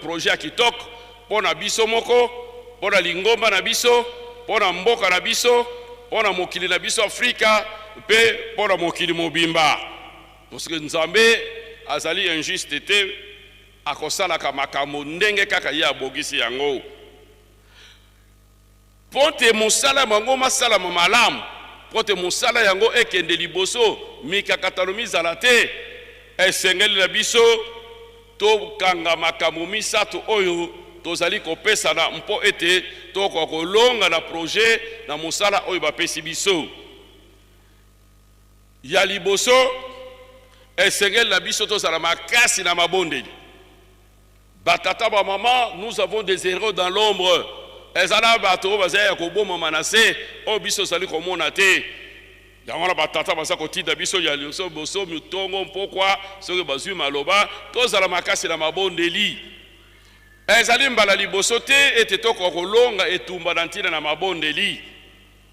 Speaker 4: projet ya kitoko mpo na biso moko, mpo na lingomba na biso, mpo na mboka na biso, mpo na mokili na biso Afrika mpe mpo na mokili mobimba, parce que Nzambe azali injuste te. Akosalaka makambo ndenge kaka ye abongisi yango. Mpo te mosala yango masalama malamu, mpo te mosala yango ekende liboso, mikakatano mizala te, esengeli na biso tokanga makambo misato oyo tozali kopesana mpo ete tokoka kolonga na projet, na mosala oyo bapesi biso. Ya liboso, esengeli na biso tozala makasi na mabondeli. Batata, bamama, nous avons des héros dans l'ombre. Ezala bato oyo bazali ya kobomama na se, oyo biso tozali komona te. Yango wana batata baza kotinda biso ya liboso boso, mitongo, mpokwa, soki bazwi maloba, tozala makasi na mabondeli. Ezali mbala liboso te ete tokoka kolonga etumba na ntina na mabondeli.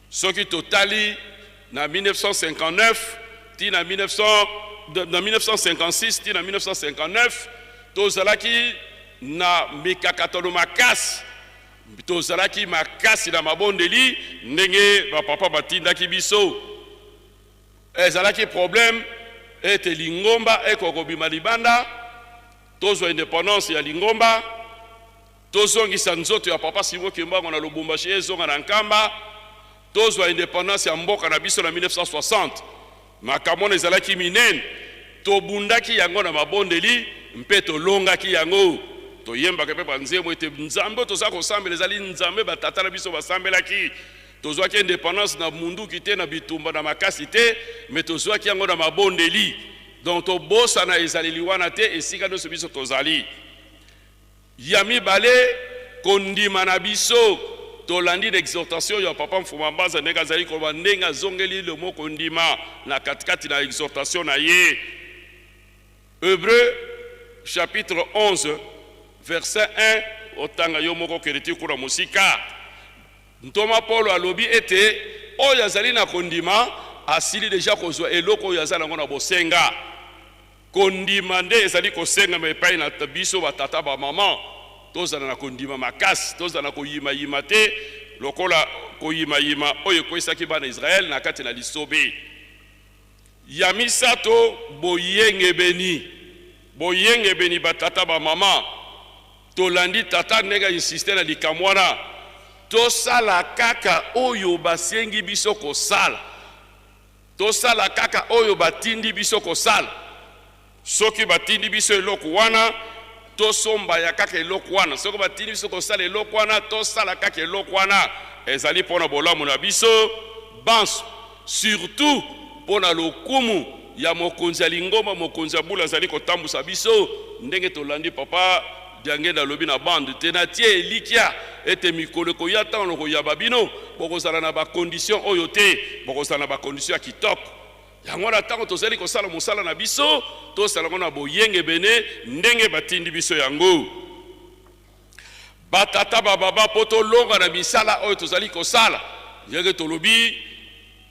Speaker 4: Soki totali na 1959 ti na 1900, na 1956 ti na 1959, tozalaki na mikakatano makasi. Tozalaki makasi na mabondeli ndenge bapapa batindaki biso. Ezalaki problème ete lingomba ekoka kobima libanda, tozwa indépendance ya lingomba, tozongisa nzoto ya Papa Simon Kimbangu na Lubumbashi, ezonga na Nkamba, tozwa indépendance ya mboka na biso na 1960. Makambo wana ezalaki minene. Tobundaki yango na mabondeli mpe tolongaki yango. Toyembaka mpe banzembo ete Nzambe oyo toza kosambela ezali Nzambe batata na biso basambelaki. Tozwaki indépendance na munduki te, na bitumba na makasi te, me tozwaki yango na mabondeli. Donc tobosana ezaleli wana te esika nyonso biso tozali. Ya mibale, kondima na biso. Tolandi na exhortation ya Papa Mfuma Mbanza, ndenge azali koloba, ndenge azongeli lomo kondima na katikati na exhortation na ye. Hébreu chapitre 11 verset 1, otanga yo moko, okende ti kuna mosika. Ntoma Paulo alobi ete oyo azali na kondima asili deja kozwa eloko oyo aza nango na bosenga. Kondima nde ezali kosengama epai na biso batata bamama. Tozala na kondima makasi, tozala na koyimayima te lokola koyimayima oyo ekweisaki bana Israele na kati na lisobe. Ya misato, boyengebeni. Boyengebeni batata bamama. Tolandi tata ndenge insiste na likambo wana. Tosala kaka oyo basengi biso kosala. Tosala kaka oyo batindi biso kosala. Soki batindi biso eloko wana, tosomba ya kaka eloko wana. Soki batindi biso kosala eloko wana, tosala kaka eloko wana. Ezali mpona bolamu na biso banso, surtout mpona lokumu ya mokonzi ya lingomba, mokonzi ya bula azali kotambusa biso. Ndenge tolandi papa Diangenda alobi na bande te, natie elikya ete mikolo ekoya ntango nakoyamba bino, bokozala na bakondition oyo te, bokozala na bakondition ya kitoko. Yango wana ntango tozali kosala mosala na biso, tosala yango na boyengebene ndenge batindi biso yango. Batata bababa, mpo tolonga na misala oyo tozali kosala, ndenge tolobi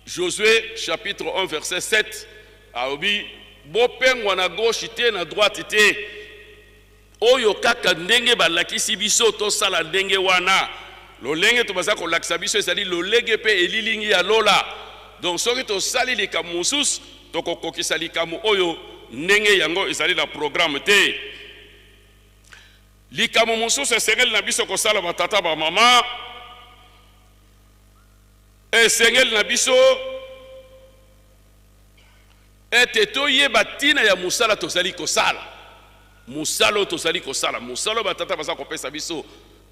Speaker 4: Josue chapitre 1 verset 7 alobi bopengwa na gauche te na droite te, oyo kaka ndenge balakisi biso tosala ndenge wana. Lolenge to baza kolakisa biso ezali lolenge mpe elilingi ya lola. Donc soki tosali likambo mosusu, tokokokisa likambo oyo ndenge yango ezali na programme te. Likambo mosusu esengeli na biso kosala, batata bamama, esengeli na biso ete toyeba ntina ya mosala tozali kosala. Mosala oyo tozali kosala, mosala oyo batata baza kopesa biso,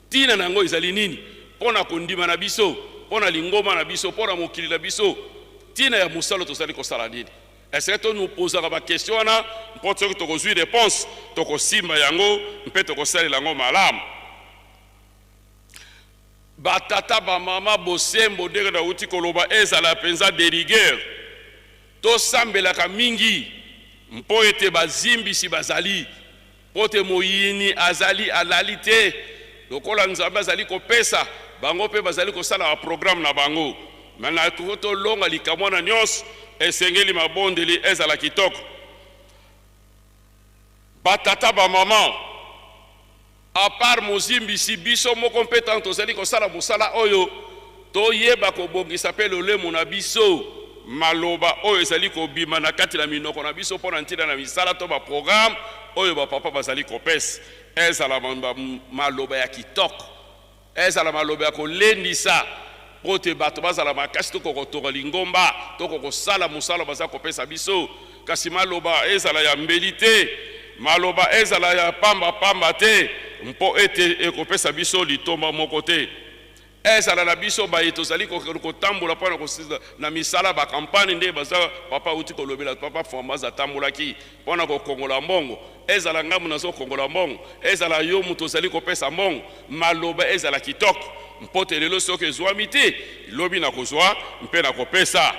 Speaker 4: ntina na yango ezali nini? Mpo na kondima na biso, mpo na lingomba na biso, mpo na mokili na biso, ntina ya mosala oyo tozali kosala nini? Esenge tonupozaka bakestion wana, mpo soki tokozwi réponse, tokosimba yango mpe tokosalela yango malamu. Batata bamama, bosembo ndenge nauti koloba ezala mpenza de rigueur. Tosambelaka mingi mpo ete bazimbisi bazali, mpo te moyini azali alali te. Lokola Nzambe azali kopesa bango mpe bazali kosala baprograme na bango. Me na tolonga likambo wana nyonso, esengeli mabondeli ezala kitoko. Batata bamama, à part mozimbisi, biso moko mpe ntango tozali kosala mosala oyo, toyeba kobongisa mpe lolemo na biso, maloba oyo ezali kobima na kati na minoko na biso mpo na ntina na misala to baprograme oyo bapapa bazali kopesa, ezala maloba ya kitoko, ezala maloba ya kolendisa, mpo te bato bazala makasi to kokotonga lingomba to kokosala mosala baza kopesa biso. Kasi maloba ezala ya mbeli te, maloba ezala ya pamba-pamba te, mpo ete ekopesa biso litomba moko te. Ezala na biso baye tozali kotambola mpo na misala bakampagne, nde baza papa auti kolobela, papa Framboise atambolaki mpo na kokongola mbongo, ezala ngambo nazokongola mbongo, ezala yo moto ozali kopesa mbongo, maloba ezala kitoko, mpo te lelo soki ezwami te, lobi nakozwa mpe nakopesa.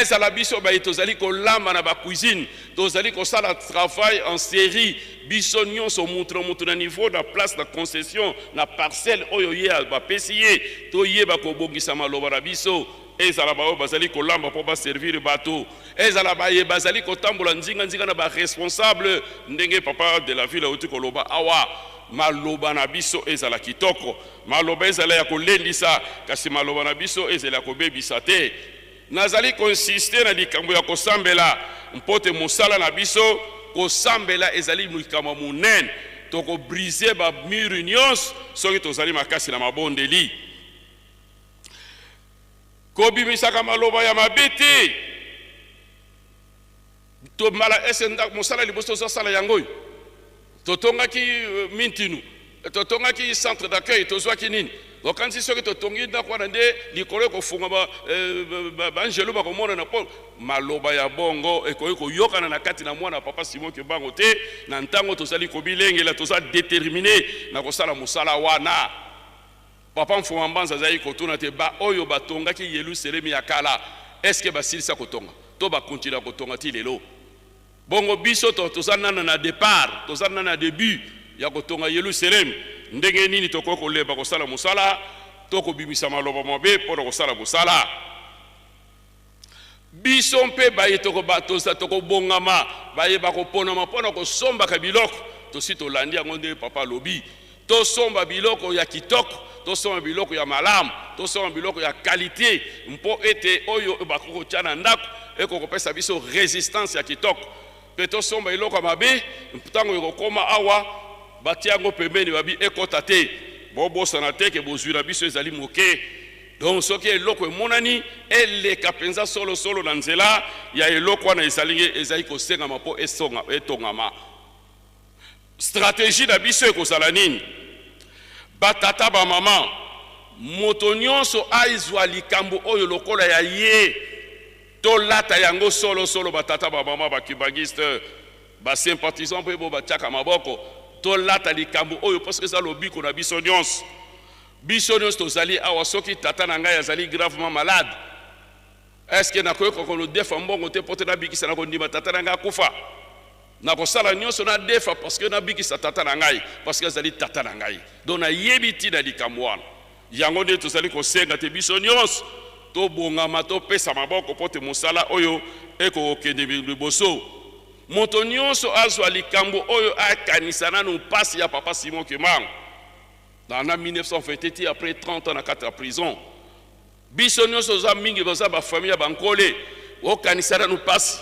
Speaker 4: Ezala biso baye tozali kolamba na bacuisine, tozali kosala travail en série, biso nyonso mutu na mutu na niveau na place na concession na parcelle oyo ye bapesi ye, toyeba kobongisa maloba na biso. Ezala baoyo bazali kolamba mpo baservir bato, ezala baye bazali kotambola nzinga-nzinga na baresponsable, ndenge papa de la ville auti koloba awa, maloba na biso ezala kitoko, maloba ezala ya kolendisa, kasi maloba na biso ezala ya kobebisa te. Nazali koinsiste na likambo ya kosambela, mpo te mosala na biso kosambela ezali likambo monene. Tokobrise bamure nyonso soki tozali makasi na mabondeli. Kobimisaka maloba ya mabe te. To mbala ese mosala liboso tozosala yango oyo totongaki mintinu, totongaki centre d'accueil, tozwaki nini? Okanisi soki totongi ndako wana nde likolo ekofungama, baangelu bakomonana? Mpo maloba ya bongo ekoki koyokana na kati na mwana papa Simon Kimbangu te. Na ntango tozali kobilengela, toza determine na kosala mosala wana. Papa Mfuma Mbanza azali kotuna te ba oyo batongaki Yelusalemi ya kala, eske basilisa kotonga to bakontinua kotonga ti lelo? Bongo biso to toza nana na depart, toza nana na debut ya kotonga Yelusalemi, ndenge nini tokoki kolemba kosala mosala to kobimisa maloba mabe mpo na kosala mosala? Biso mpe baye tokobongama, baye bakoponama mpo na kosombaka biloko, tosi tolandi yango ndenge papa alobi. Tosomba biloko ya kitoko, tosomba biloko ya malamu, tosomba biloko ya qualité, mpo ete oyo bakoki kotia na ndako ekokopesa biso résistance ya kitoko. Mpe tosomba eloko ya mabe, ntango ekokoma awa batia yango pembeni, babi ekota te. Bobosana te ke bozwi na biso ezali moke. Donc soki eloko emonani eleka mpenza solosolo na nzela ya eloko wana ezali kosengama mpo etongama. Stratégie na biso ekozala nini? Batata, bamama, moto nyonso azwa likambo oyo lokola ya ye, tolata yango solosolo. Batata, bamama, bakimbanguiste, basympathisant mpe bo batiaka maboko, tolata likambo oyo parce que eza lobiko na biso nyonso. Biso nyonso tozali awa. Soki tata na ngai azali gravement malade, est-ce nakoki kodefa mbongo te mpo te nabikisa? Na kondima tata na ngai akufa, nakosala nyonso nadefa parce que nabikisa tata na ngai, parce que azali tata na ngai. Donc nayebi ntina likambo wana. Yango nde tozali kosenga te biso nyonso tobongama, topesa maboko mpo te mosala oyo ekokokende liboso. Moto nyonso azwa likambo oyo, akanisa nanu mpasi ya papa Simon Kimbangu na 1928, après 30 ans na kati ya prison. Biso nyonso oza mingi baza bafamille ya bankole. Okanisa nanu mpasi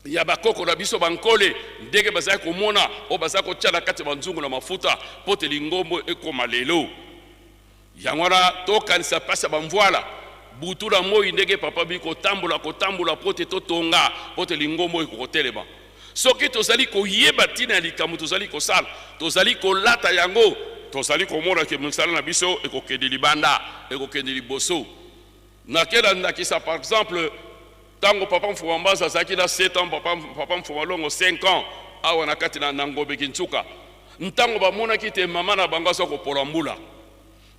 Speaker 4: ya bakoko na biso bankole, ndenge bazali komona oyo baza kotia na kati ya banzungu na mafuta mpo te lingombo ekóma lelo. Yango wana tokanisa mpasi ya bamvwala butu na moi, ndenge papa bi kotambola kotambola mpo te totonga, mpo te lingombo ekokotelema. Soki tozali koyeba ntina ya likambo tozali kosala, tozali kolata yango, tozali komona ke mosala na biso ekokende libanda, ekokende liboso. Nakela ndakisa, par exemple, ntango papa Mfuma Mbaza azalaki na 7 ans, papa Mfuma Longo 5 ans, awa na kati na Ngombe Kintsuka, ntango bamonaki te mama na bango aza kopola mbula,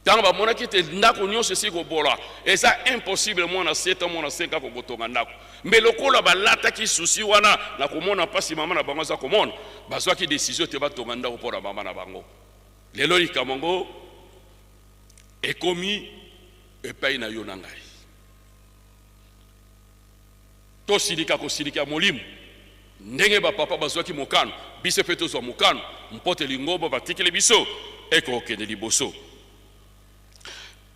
Speaker 4: ntango bamonaki te ndako nyonso esi kobola, eza impossible mwana 7 ans, mwana 5 ans kokotonga ndako. Mais lokola balataki souci wana na komona mpasi mama na bango aza komona, bazwaki décision te batonga ndako mpo na mama na bango. Lelo likambo yango ekomi epai na yo na ngai. Tosilika kosilika ya molimo. Ndenge bapapa bazwaki mokano, biso mpe tozwa mokano mpo te lingomba batikeli biso ekokende liboso.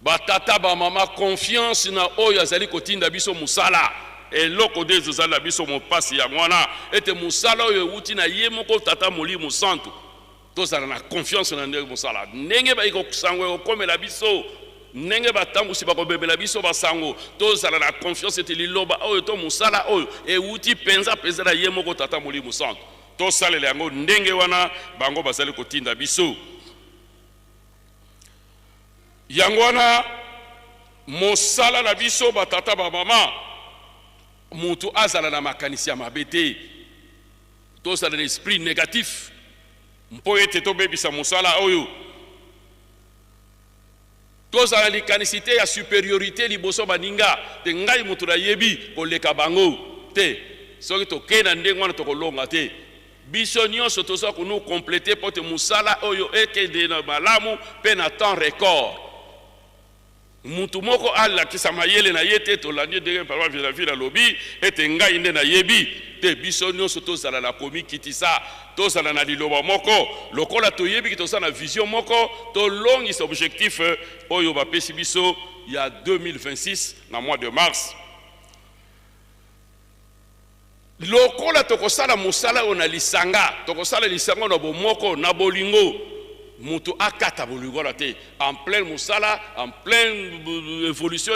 Speaker 4: Batata, bamama, confiance na oyo azali kotinda biso mosala. Eloko nde ezozali na biso mopasi yango wana, ete mosala oyo ewuti na ye moko Tata Molimo Santu. Tozala na confiance na ndenge mosala, ndenge sango ekokomela biso, ndenge batambusi bakobebela biso basango. Tozala na confiance ete liloba oyo to mosala oyo ewuti mpenza mpenza na ye moko Tata Molimo Santu. Tosalela yango ndenge wana bango bazali kotinda biso. Yango wana mosala na biso, batata, bamama, moto azala na makanisi ya mabe te, tozala na esprit négatif mpo ete tobebisa mosala oyo. Tozala likanisi te ya supériorité liboso baninga te, ngai moto nayebi koleka bango te. Soki tokei na ndenge wana, tokolonga te. Biso nyonso toza konu compléter mpo te mosala oyo ekende na malamu mpe na temps record. Mutu moko alakisa mayele na ye te. Tolandi ndenge papa Vilavile alobi ete ngai nde nayebi te. Biso nyonso tozala na komikitisa, tozala na liloba moko. Lokola toyebi toza na vision moko, tolongisa objectif oyo bapesi biso ya 2026 na mois de mars. Lokola tokosala mosala oyo na lisanga, tokosala lisanga na bomoko, na bolingo. Moto akata bolingo wana te en plein mosala, en plein évolution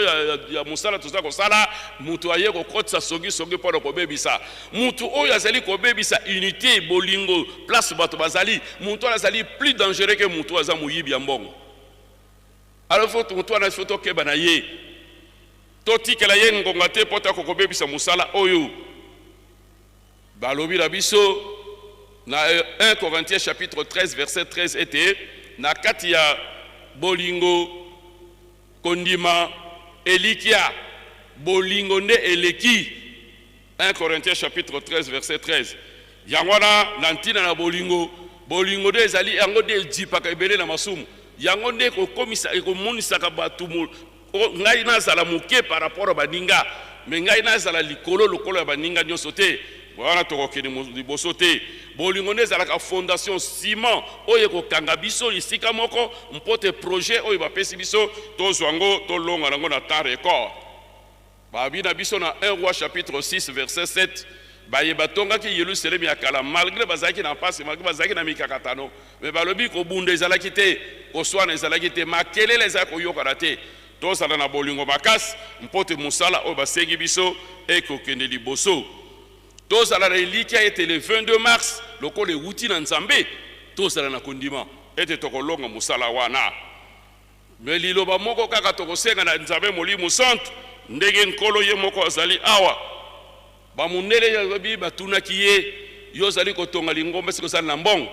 Speaker 4: ya mosala toza kosala. Moto aye kokotisa songisongi mpo na kobebisa. Moto oyo azali kobebisa unité, bolingo, place bato bazali, moto wana azali plus dangereux ke moto oyo aza moyibi ya mbongo. Alors faut moto wana, faut tokeba na ye, totikela ye ngonga te mpo ta kobebisa mosala oyo. Balobi na biso na 1 Corinthiens chapitre 13 verset 13 ete na kati ya bolingo, kondima, elikia, bolingo nde eleki. 1 Corinthiens chapitre 13 verset 13. Yango wana, na ntina na bolingo, bolingo nde ezali, yango nde ejipaka ebele na masumu, yango nde ekokomisa, ekomonisaka bato. Ngai nazala moke par rapport ya baninga, me ngai nazala likolo lokolo ya baninga nyonso te. Wana tokokende liboso te. Bolingo nde ezalaka fondation, ciment oyo ekokanga biso esika moko mpo te projet oyo bapesi biso tozwa yango, tolonga yango na temps record. Babi na biso na 1 Roi chapitre 6 verset 7, baye batongaki Yelusalemi ya kala, malgré bazalaki na mpasi, malgré bazalaki na mikakatano, me balobi kobunda ezalaki te, koswana ezalaki te, makelele ezalaki koyokana te. Tozala na bolingo makasi mpo te mosala oyo basengi biso ekokende liboso. Tozala na elikya ete le 22 mars, lokola ewuti na Nzambe, tozala na kondima ete tokolonga mosala wana. Me liloba moko kaka tokosenga na Nzambe Molimo Santu, ndenge Nkolo ye moko azali awa. Bamundele yalobi batunaki ye: yo ozali kotonga lingomba, soki ozali na mbongo?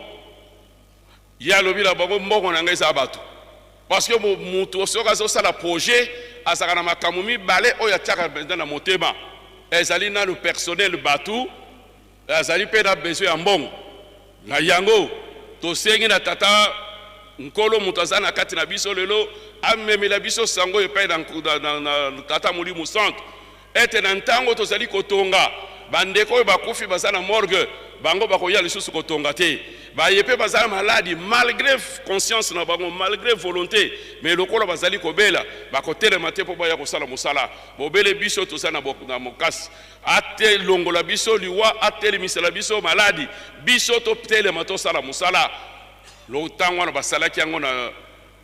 Speaker 4: Ye alobi na bango: mbongo na ngai eza bato. Parce que mutu soki azosala projet, azalaka na makambo mibale oyo atiaka mpenza na motema. Ezali nanu personnel, bato, azali mpe na besoin ya mbongo. Na yango tosengi na Tata Nkolo, moto aza na kati na biso lelo, amemela biso sango epai na Tata Molimo Santu, ete na ntango tozali kotonga, bandeko oyo bakufi baza na morgue, bango bakoya lisusu kotonga te. Baye mpe baza maladi, malgré conscience na bango, malgré volonté, mais lokola bazali kobela, bakotelema te mpo baya kosala mosala. Bobele biso toza na mokasi. Atelongola biso liwa, atelemisela biso maladi, biso totelema, tosala mosala. Ntango wana basalaki yango na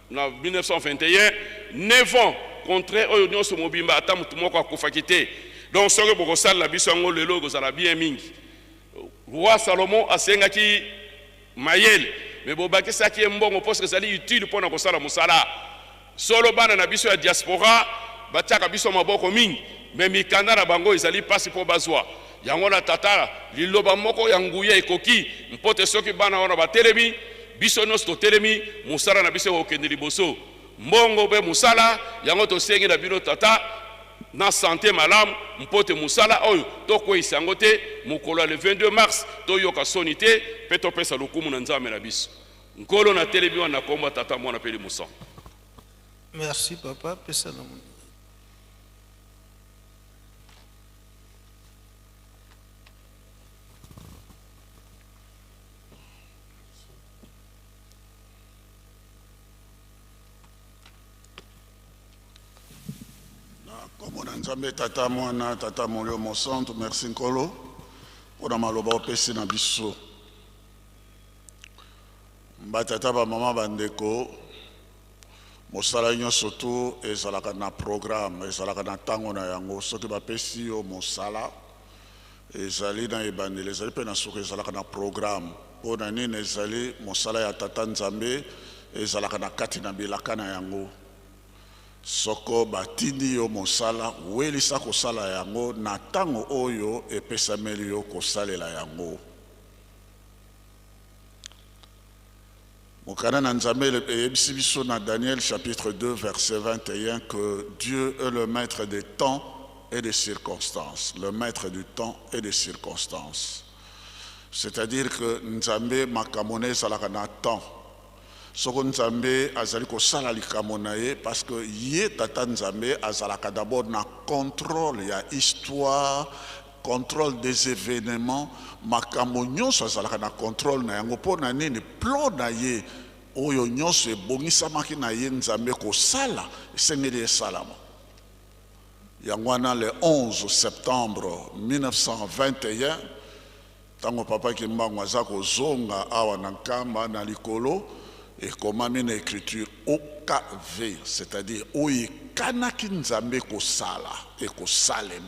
Speaker 4: 1921, 9 ans contre oyo nyonso mobimba, ata motu moko akufaki te. Donc soki bokosalela biso yango lelo, ekozala bien mingi. Roi Salomon asengaki mayele, me bobakisaki ye mbongo, mpo ezali utile mpo na kosala mosala. Solo, bana na biso ya diaspora batiaka biso maboko mingi, me mikanda na bango ezali mpasi mpo bazwa yango. Na Tata, liloba moko ya nguya ekoki mpo te soki bana wana batelemi, biso nyonso totelemi, mosala na biso ekokende liboso. Mbongo mpe mosala, yango tosengi na bino, Tata, na santé malamu, mpo te mosala oyo tokweyisa yango te. Mokolo ya le 22 mars, toyoka soni te mpe topesa lokumu na Nzambe na biso. Nkolo, natelemi wana na kombo ya Tata, Mwana mpe Limusa.
Speaker 2: Merci papa, pesa na moninga.
Speaker 5: Kombo na Nzambe Tata, Mwana, Tata Molimo Mosantu, merci Nkolo mpona maloba opesi na biso. Batata, bamama, bandeko, mosala nyonso tu ezalaka na programme, ezalaka na ntango na yango. Soki bapesi yo mosala, ezali na ebandeli, ezali mpe na suka, ezalaka na programme. Mpo na nini? Ezali mosala ya Tata Nzambe, ezalaka na kati na bilaka na yango. Soko batindi yo mosala, welisa kosala yango na ntango oyo epesameli yo kosalela yango. Mokanda na Nzambe eyebisi biso na Daniel chapitre 2 verset 21 que Dieu est le maître des temps et des circonstances, le maître du temps et des circonstances. C'est-à-dire que Nzambe, makambo na ezalaka na temps. Soko Nzambe azali kosala likambo na ye, parce que ye Tata Nzambe azalaka d'abord na contrôle ya histoire, contrôle des événements, makambo nyonso azalaka na contrôle na yango. Mpo na nini? Plan na ye oyo nyonso ebongisamaki na ye Nzambe kosala, esengeli esalama. Yango wana, le 11 septembre 1921, ntango papa Kimbangu aza kozonga awa na Nkamba na likolo, ekomami na écriture OKV, c'est-à-dire oyo ekanaki Nzambe kosala ekosalema.